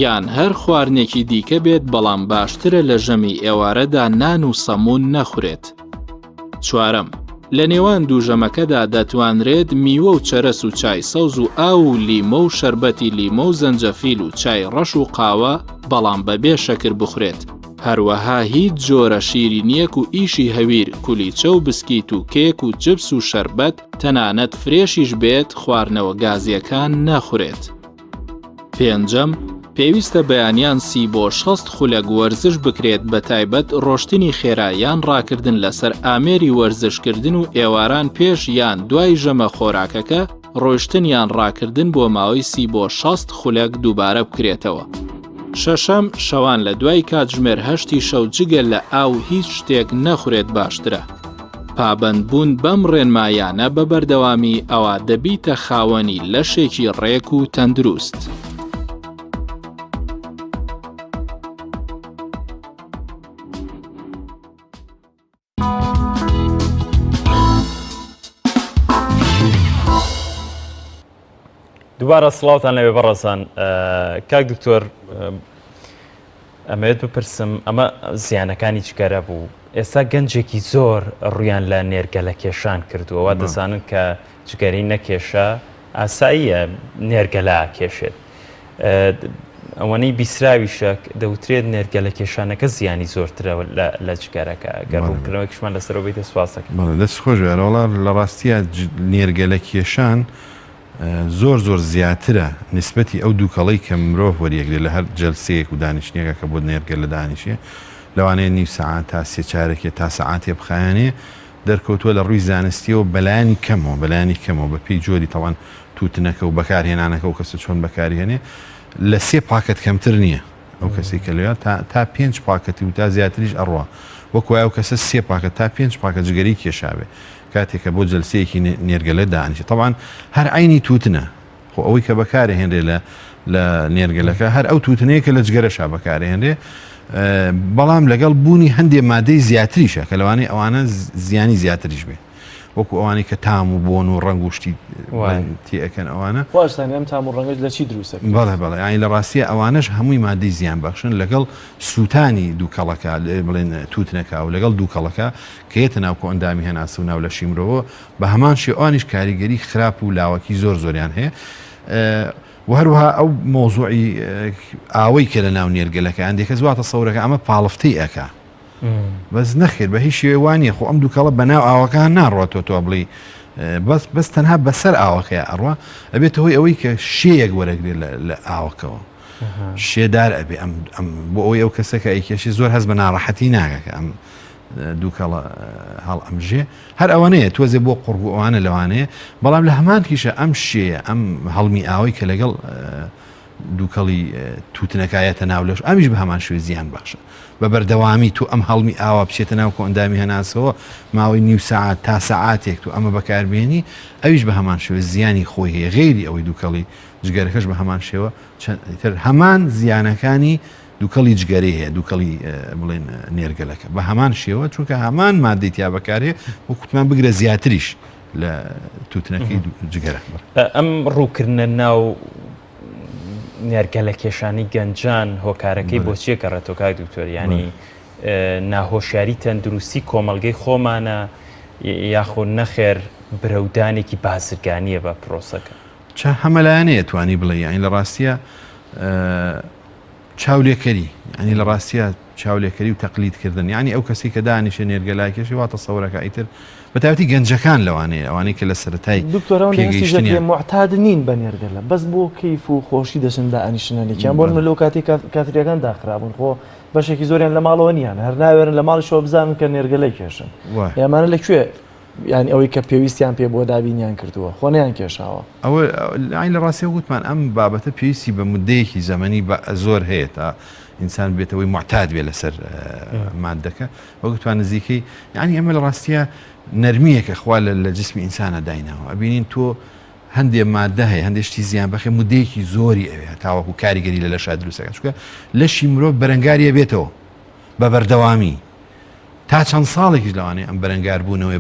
یان هەر خواردنێکی دیکە بێت بەڵام باشترە لە ژەمی ئێوارەدا نان و سەموون نەخورێت. چوارەم، لە نێوان دوو ژەمەکەدا دەتوانرێت میوە و چەرەس و چای سەوز و ئاو و لیمۆ و شەربەتی لیمۆ و زەنجەفیل و چای ڕەش و قاوە بەڵام بەبێ شەکر بخورێت، هەروەها هیچ جۆرە شیرینییەک و ئیشی هەویر، کولیچە و بسکیت و کێک و جپس و شەربەت تەنانەت فرێشیش بێت خواردنەوە گازییەکان نەخورێت. پێنجەم، پێویستە بەیانیان سی بۆ 60 خولەک وەرزش بکرێت بەتایبەت ڕۆشتنی خێرا یان ڕاکردن لەسەر ئامێری وەرزشکردن و ئێواران پێش یان دوای ژەمە خۆراکەکە ڕۆیشتن یان ڕاکردن بۆ ماوەی سی بۆ 60 خولەک دووبارە بکرێتەوە. شەشەم، شەوان لە دوای کاتژمێر هەشتی شەو جگە لە ئاو هیچ شتێک نەخورێت باشترە. پابەندبوون بەم ڕێنمایانە بە بەردەوامی ئەوا دەبیتە خاوەنی لەشێکی ڕێک و تەندروست. دووبارە سڵاوتان لەوێ بەڕێزان کاک دکتۆر ئەمەوێت بپرسم ئەمە زیانەکانی جگەرە بوو ئێستا گەنجێکی زۆر ڕویان لە نێرگەلە کێشان کردووە وا دەزانن کە جگەری نەکێشە ئاساییە نێرگەلە کێشێت ئەوەنەی بیسراویشە دەوترێت نێرگەلە کێشانەکە زیانی زۆرترە لە جگەرەکە گەر ڕوونکردنەوەیەکیشمان لەسەرەوە بیتە سوپاس دەکەم. بەڵێ دەست خۆش بێ ئەرەوەڵا لە ڕاستیا نێرگەلە کێشان زۆر زۆر زیاترە نیسبەتی ئەو دووکەڵەی کە مرۆڤ وەریەگرێ لە هەر جەلسەیەک و دانیشتنێکا کە بۆ نێرگەلە دانیشێ لەوانەیە نیو سەعات تا سێ چارەکێ تا سەعاتێ بخایەنێ دەرکەوتووە لە ڕووی زانستیەوە بەلایەنی کەمەوە بەلایەنی کەمەوە بە پێی جۆری تەوان تووتنەکە و بەکارهێنانەکە و کەسە چۆن بەکاریهێنێ لە سێ پاکەت کەمتر نییە ئەو کەسەی کە لەوێ تا تا پێنج پاکەتی و تا زیاتریش ئەڕوا وەک وایە ئەو کەسە سێ پاکەت تا پێنج پاکە جگەرەی کێشابێ کاتێک کە بۆ جەلسەیەکی نێرگەلە دانیشێ تەبعەن هەر عەینی تووتنە خۆ ئەوەی کە بەکارهێنرێ لە لە نێرگەلەکە هەر ئەو تووتنەیە کە لە جگەرەشا بەکارهێنرێ بەڵام لەگەڵ بوونی هەندێ مادەی زیاتریشە کە لەوانەیە ئەوانە زیانی زیاتریش بێ وەکو ئەوانەی کە تام و بۆن و ڕەنگ و شتی تێ ئەکەن ئەوانە. خوا ئەشزانێ ئەم تام و ڕەنگەش لە چی دروست ئەکرێت. بەڵێ بەڵێ یانی لە ڕاستیا ئەوانەش هەمووی مادەی زیان بەخشن لەگەڵ سووتانی دووکەڵەکە بڵێن تووتنەکە و لەگەڵ دووکەڵەکە کە یەتە ناو کۆئەندامی هەناسە و ناو لەشی مرۆڤەوە بە هەمان شێوە ئەوانیش کاریگەری خراپ و لاوەکی زۆر زۆریان هەیە و هەروەها ئەو مەوزوعی ئاوەی کە لە ناو نێرگەلەکە هەندێک کەس وا تەسەورەکە ئەمە پاڵفتەی ئەکا بەس نەخێر بە هیچ شێوەیە وا نییە خۆ ئەم دووکەڵە بە ناو ئاوەکان ناڕوات تۆ تۆ بڵێی بەس بەس تەنها بەسەر ئاوەکەی ئەڕوا ئەبێتە هۆی ئەوەی کە شێیەک وەرەگرێت لە ئاوەکەوە شێدار ئەبێ ئەم ئەم بۆ ئەوەی ئەو کەسە کە ئەیکێشی زۆر هەست بە ناڕەحەتی ناکە کە ئەم دووکەڵە هەڵ ئەمژێ هەر ئەوەنەیە تۆزێ بۆ قوڕگ و ئەوانە لەوانەیە بەڵام لە هەمان کیشە ئەم شێیە ئەم هەڵمی ئاوەی کە لەگەڵ دووکەڵی تووتنەکە یەتە ناو لەش ئەمیش بە هەمان شێوە زیان بەخشە بە بەردەوامی تو ئەم هەڵمی ئاوا بچێتە ناو کۆئەندامی هەناسەوە ماوەی نیو سەعات تا سەعاتێک تو ئەمە بەکاربێنی ئەویش بە هەمان شێوە زیانی خۆی هەیە غەیری ئەوەی دووکەڵی جگەرەکەش بە هەمان شێوە تر هەمان زیانەکانی دووکەڵی جگەرەی هەیە دووکەڵی بڵێن نێرگەلەکە بە هەمان شێوە چونکە هەمان مادەی تیا بەکارێ وەکوتمان بگرە زیاتریش لە تووتنەکەی جگەرە. ئەم ڕووکردنە ناو نێرگەلە کێشانی گەنجان هۆکارەکەی بۆ چیە گەڕێتەوە کاک دکتۆر ینی ناهۆشیاری تەندروستی کۆمەڵگەی خۆمانە یاخۆ نەخێر برەودانێکی بازرگانیە بە پرۆسەکە چە هەمەلایەنەیە توانی بڵێ یانی لە ڕاستیە چاولێکەری یانی لە ڕاستیا چاولێکەری و تەقلید کردن یانی ئەو کەسی کە دانیشێ نێرگەلاکێشی وا تەسەورەکە ئیتر بە تایبەتی گەنجەکان لەوانەیە ئەوانەی کە لە سەرەتای دکتۆر ئەوەندە هەستیش دەکرێ پێگەیشتنیان موعتاد نین بە نێرگەلە بەس بۆ کەیف و خۆشی دەچن دائەنیشن هەندێکیان بۆ نمونە لەو کاتەی کافتریاکان داخرابوون خۆ بەشێکی زۆریان لە ماڵەوە نییان هەر ناوێرن لە ماڵیشەوە بزانن کە نێرگەلەی کێشن وایە. ئەمانە لە کوێ یانی ئەوەی کە پێویستیان پێ بووە دابینیان کردووە خۆ نەیان کێشاوە. ئەوە یانی لە ڕاستیا وتمان ئەم بابەتە پێویستی بە مودەیەکی زەمەنی زۆر هەیە تا ئینسان بێتەوەی موعتاد بێ لەسەر مادەکە وەک وتمان نزیکەی یانی ئەمە لە ڕاستیا نەرمییەکە خوا لە جسمی ئینسانە دایناوە ئەبینین تۆ هەندێ مادە هەیە هەندێ شتی زیان بەخێ مودەیەکی زۆری ئەوێ هەتاوەکو کاریگەری لە لەشا دروستەکە چونکە لەشی مرۆڤ بەرەنگاریە بێتەوە بە بەردەوامی تا چەند ساڵێکیش لەوانەیە ئەم بەرەنگاربوونەوەی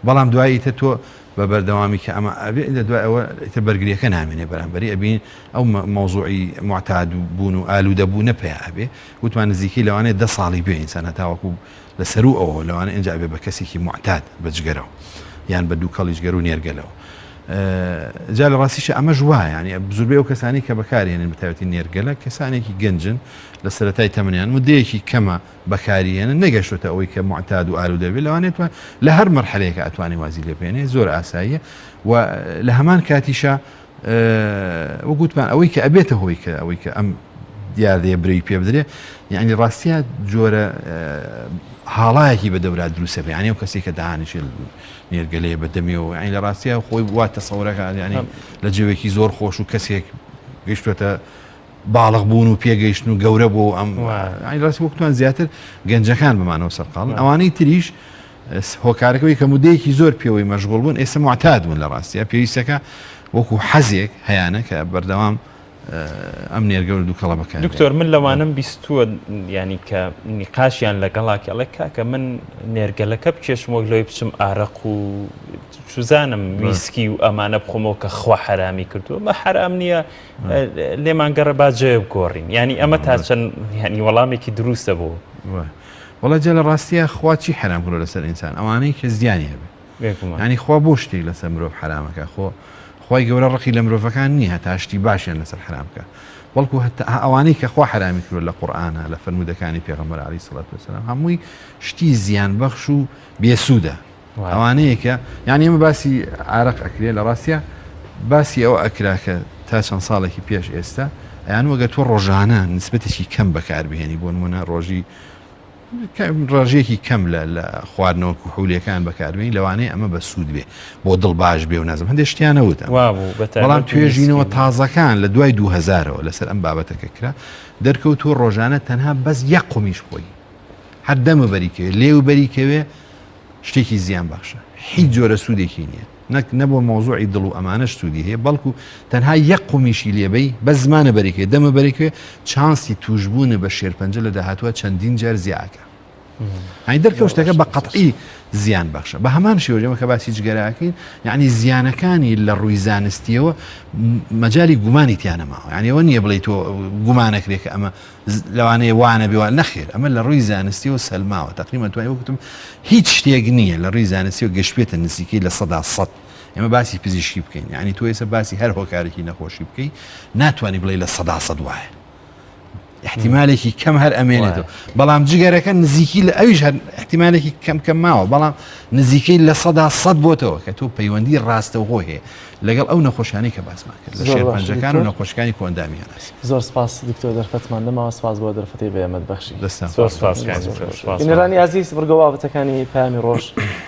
بەڵام دوایی ئیتر تۆ بە بەردەوامی کە ئەمە ئەبێ لە دوای ئەوە ئیتر بەرگریەکە نامێنێ بەرامبەری ئەبین ئەو مەوزوعی معتاد بوون و ئالوودە بوونە پیا ئەبێ وتمان نزیکەی لەوانەیە دە ساڵی بێ ئینسان هەتاوەکو لە سەروو ئەوە لەوانە ئینجا ئەبێ بە کەسێکی معتاد بە جگەرەوە یان بە دووکەڵی جگەر و نێرگەلەوە جا لە ڕاستیشە ئەمەش وایە یانی زۆربەی ئەو کەسانی کە بەکارهێنن بەتایبەتی نێرگەلە کەسانێکی گەنجن لە سەرەتای تەمەنیان مدەیەکی کەمە بەکاریهێنن نەگەشتۆتە ئەوەی کە موعتاد و ئالوودە بێت لەوانەیە توان لە هەر مەرحەلەیەکە ئەتوانێ وازی لێ بێنێ زۆر ئاساییە و لە هەمان کاتیشا وەک وتمان ئەوەی کە ئەبێتە هۆی کە ئەوەی کە ئەم دیاردەیە برەوی پێ بدرێ یعنی ڕاستە جۆرە هاڵایەکی بە دەورا دروستە بێ یعنی ئەو کەسێک کە دانیشێ نێرگەلەیە بە دەمیەوە یعنی لە ڕاستە خۆی وا تەسەورەکە یعنی لە جێوێکی زۆر خۆش و کەسێک گەشتوەتە باڵغ بوون و پێگەیشتن و گەورە بۆ ئەم ڕاست وەکتوان زیاتر گەنجەکان بمانەوە سەرقاڵن ئەوانەی تریش هۆکارەکەی کە مدەیەکی زۆر پێوەی مەشغول بوون ئێستا معتاد بوون لە ڕاستە پێویستەکە وەکو حەزێک هەیانە کە بەردەوام ئەم نێرگە و دووکەڵە بەکار دکتۆر من لەوانم بیستووە ینی کە نیقاشیان لەگەڵا کەڵێ کاکە من نێرگەلەکە بکێشم وەک لەوەی بچم ئارەق و چوزانم ویسکی و ئەمانە بخۆمەوە کە خوا حرامی کردووە مە حرام نییە لێمان گەڕە با جێ بگۆڕین ینی ئەمە تا چەند ینی وەڵامێکی دروستە بۆ وەڵا جا لە ڕاستیە خوا چی حرام کردوە لەسەر ئینسان ئەوانەی کە زیانی هەبێ ینی خوا بۆ شتێک لەسەر مرۆڤ حرامەکە خۆ خی گەورە ڕقی لە مرۆڤەکان نییە هەتا شتی باشیان لەسەر حرام بکە بەڵکو هەتا ئەوانەی کە خوا حرامی کردوە لە قورئانە لە فەرموودەکانی پێغەمبەر عەلەیهی سڵات وسلام هەمووی شتی زیان بەخش و بێسوودە ئەوانەیە کە یانی ئێمە باسی عارەق ئەکرێ لە ڕاستیا باسی ئەوە ئەکرا کە تا چەند ساڵێکی پێش ئێستا ئەیان وەگە تۆ ڕۆژانە نسبەتێکی کەم بەکاربهێنی بۆ نمونە ڕۆژی ڕژێکی کەم لە لە خواردنەوە کحولیەکان بەکاربێنی لەوانەیە ئەمە بە سوود بێ بۆ دڵ باش بێ و نازم هەندێک شتیانە وت بەڵام توێژینەوە تازەکان لە دوای 2000ەوە لەسەر ئەم بابەتەکە کرا دەرکەوتووە ڕۆژانە تەنها بەس یەک قومیش خۆی هەر دەمە بەریکەوێ لێو بەریکەوێ شتێکی زیان بەخشە هیچ جۆرە سوودێکی نییە نەک نە بۆ مەوزوعی دڵ و ئەمانەش سوودی هەیە بەڵکو تەنها یەک قومیشی لێبەی بەس زمانە بەریکەوێ دەمە بەریکەوێ چانسی تووشبوونە بە شێرپەنجە لە داهاتووە چەندین جار زیاکە هەی دەرکەوت شتەکە بە قەتعی زیان بەخشە بە هەمان شێوە ئێمە کە باسی جگەرەکەین یعنی زیانەکانی لە ڕووی زانستیەوە مەجای گومانی تیانەماوە یعنی ئەوە نییە بڵێ تۆ گومانەکرێت کە ئەمە لەوانەیە وانەبێ وا نەخێر ئەمە لە ڕووی زانستیەوە سەلماوە تقریبا توانی وەکوتم هیچ شتێک نییە لە ڕووی زانستیەوە گەشتبێتە نزیکەی 100% ئێمە باسی پزیشکی بکەین یعنی تۆ ئێستا باسی هەر هۆکارێکی نەخۆشی بکەی ناتوانانی بڵێ 100% وایە. احتیمالێکی کەم هەر ئەمێنێتەوە بەڵام جگەرەکە نزیکی لە ئەویش هەر احتیمالێکی کەم کەم ماوە بەڵام نزیکەی 100% بۆتەوە کە تۆ پەیوەندی ڕاستەوخۆ هەیە لەگەڵ ئەو نەخۆشیانەی کە باسمان کرد لە شێرپەنجەکان و نەخۆشیەکانی کۆئەندامی هەناسە. زۆر سپاس دکتۆر دەرفەتمان نەماوە سپاس بۆ دەرفەتەی بە ئێمەت بەخشی. دەستان زۆر سپاس کاک دکتۆر سپاس. بینەرانی ئازیز بڕگە و بابەتەکانی پەیامی ڕۆژ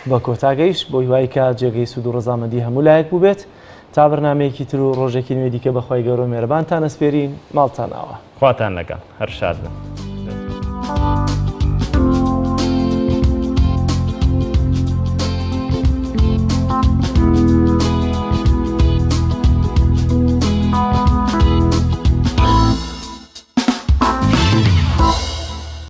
بە کۆتا گەیشت بۆ هیوای کە جێگەی سوود و ڕەزامەندی هەموو لایەک بووبێت تا بەرنامەیەکی تر و ڕۆژێکی نوێی دیکە بە خوای گەورە و مێرەبانتان ئەسپێرین ماڵتان ئاوا. خواتان لەگەڵ هەر شاد بن.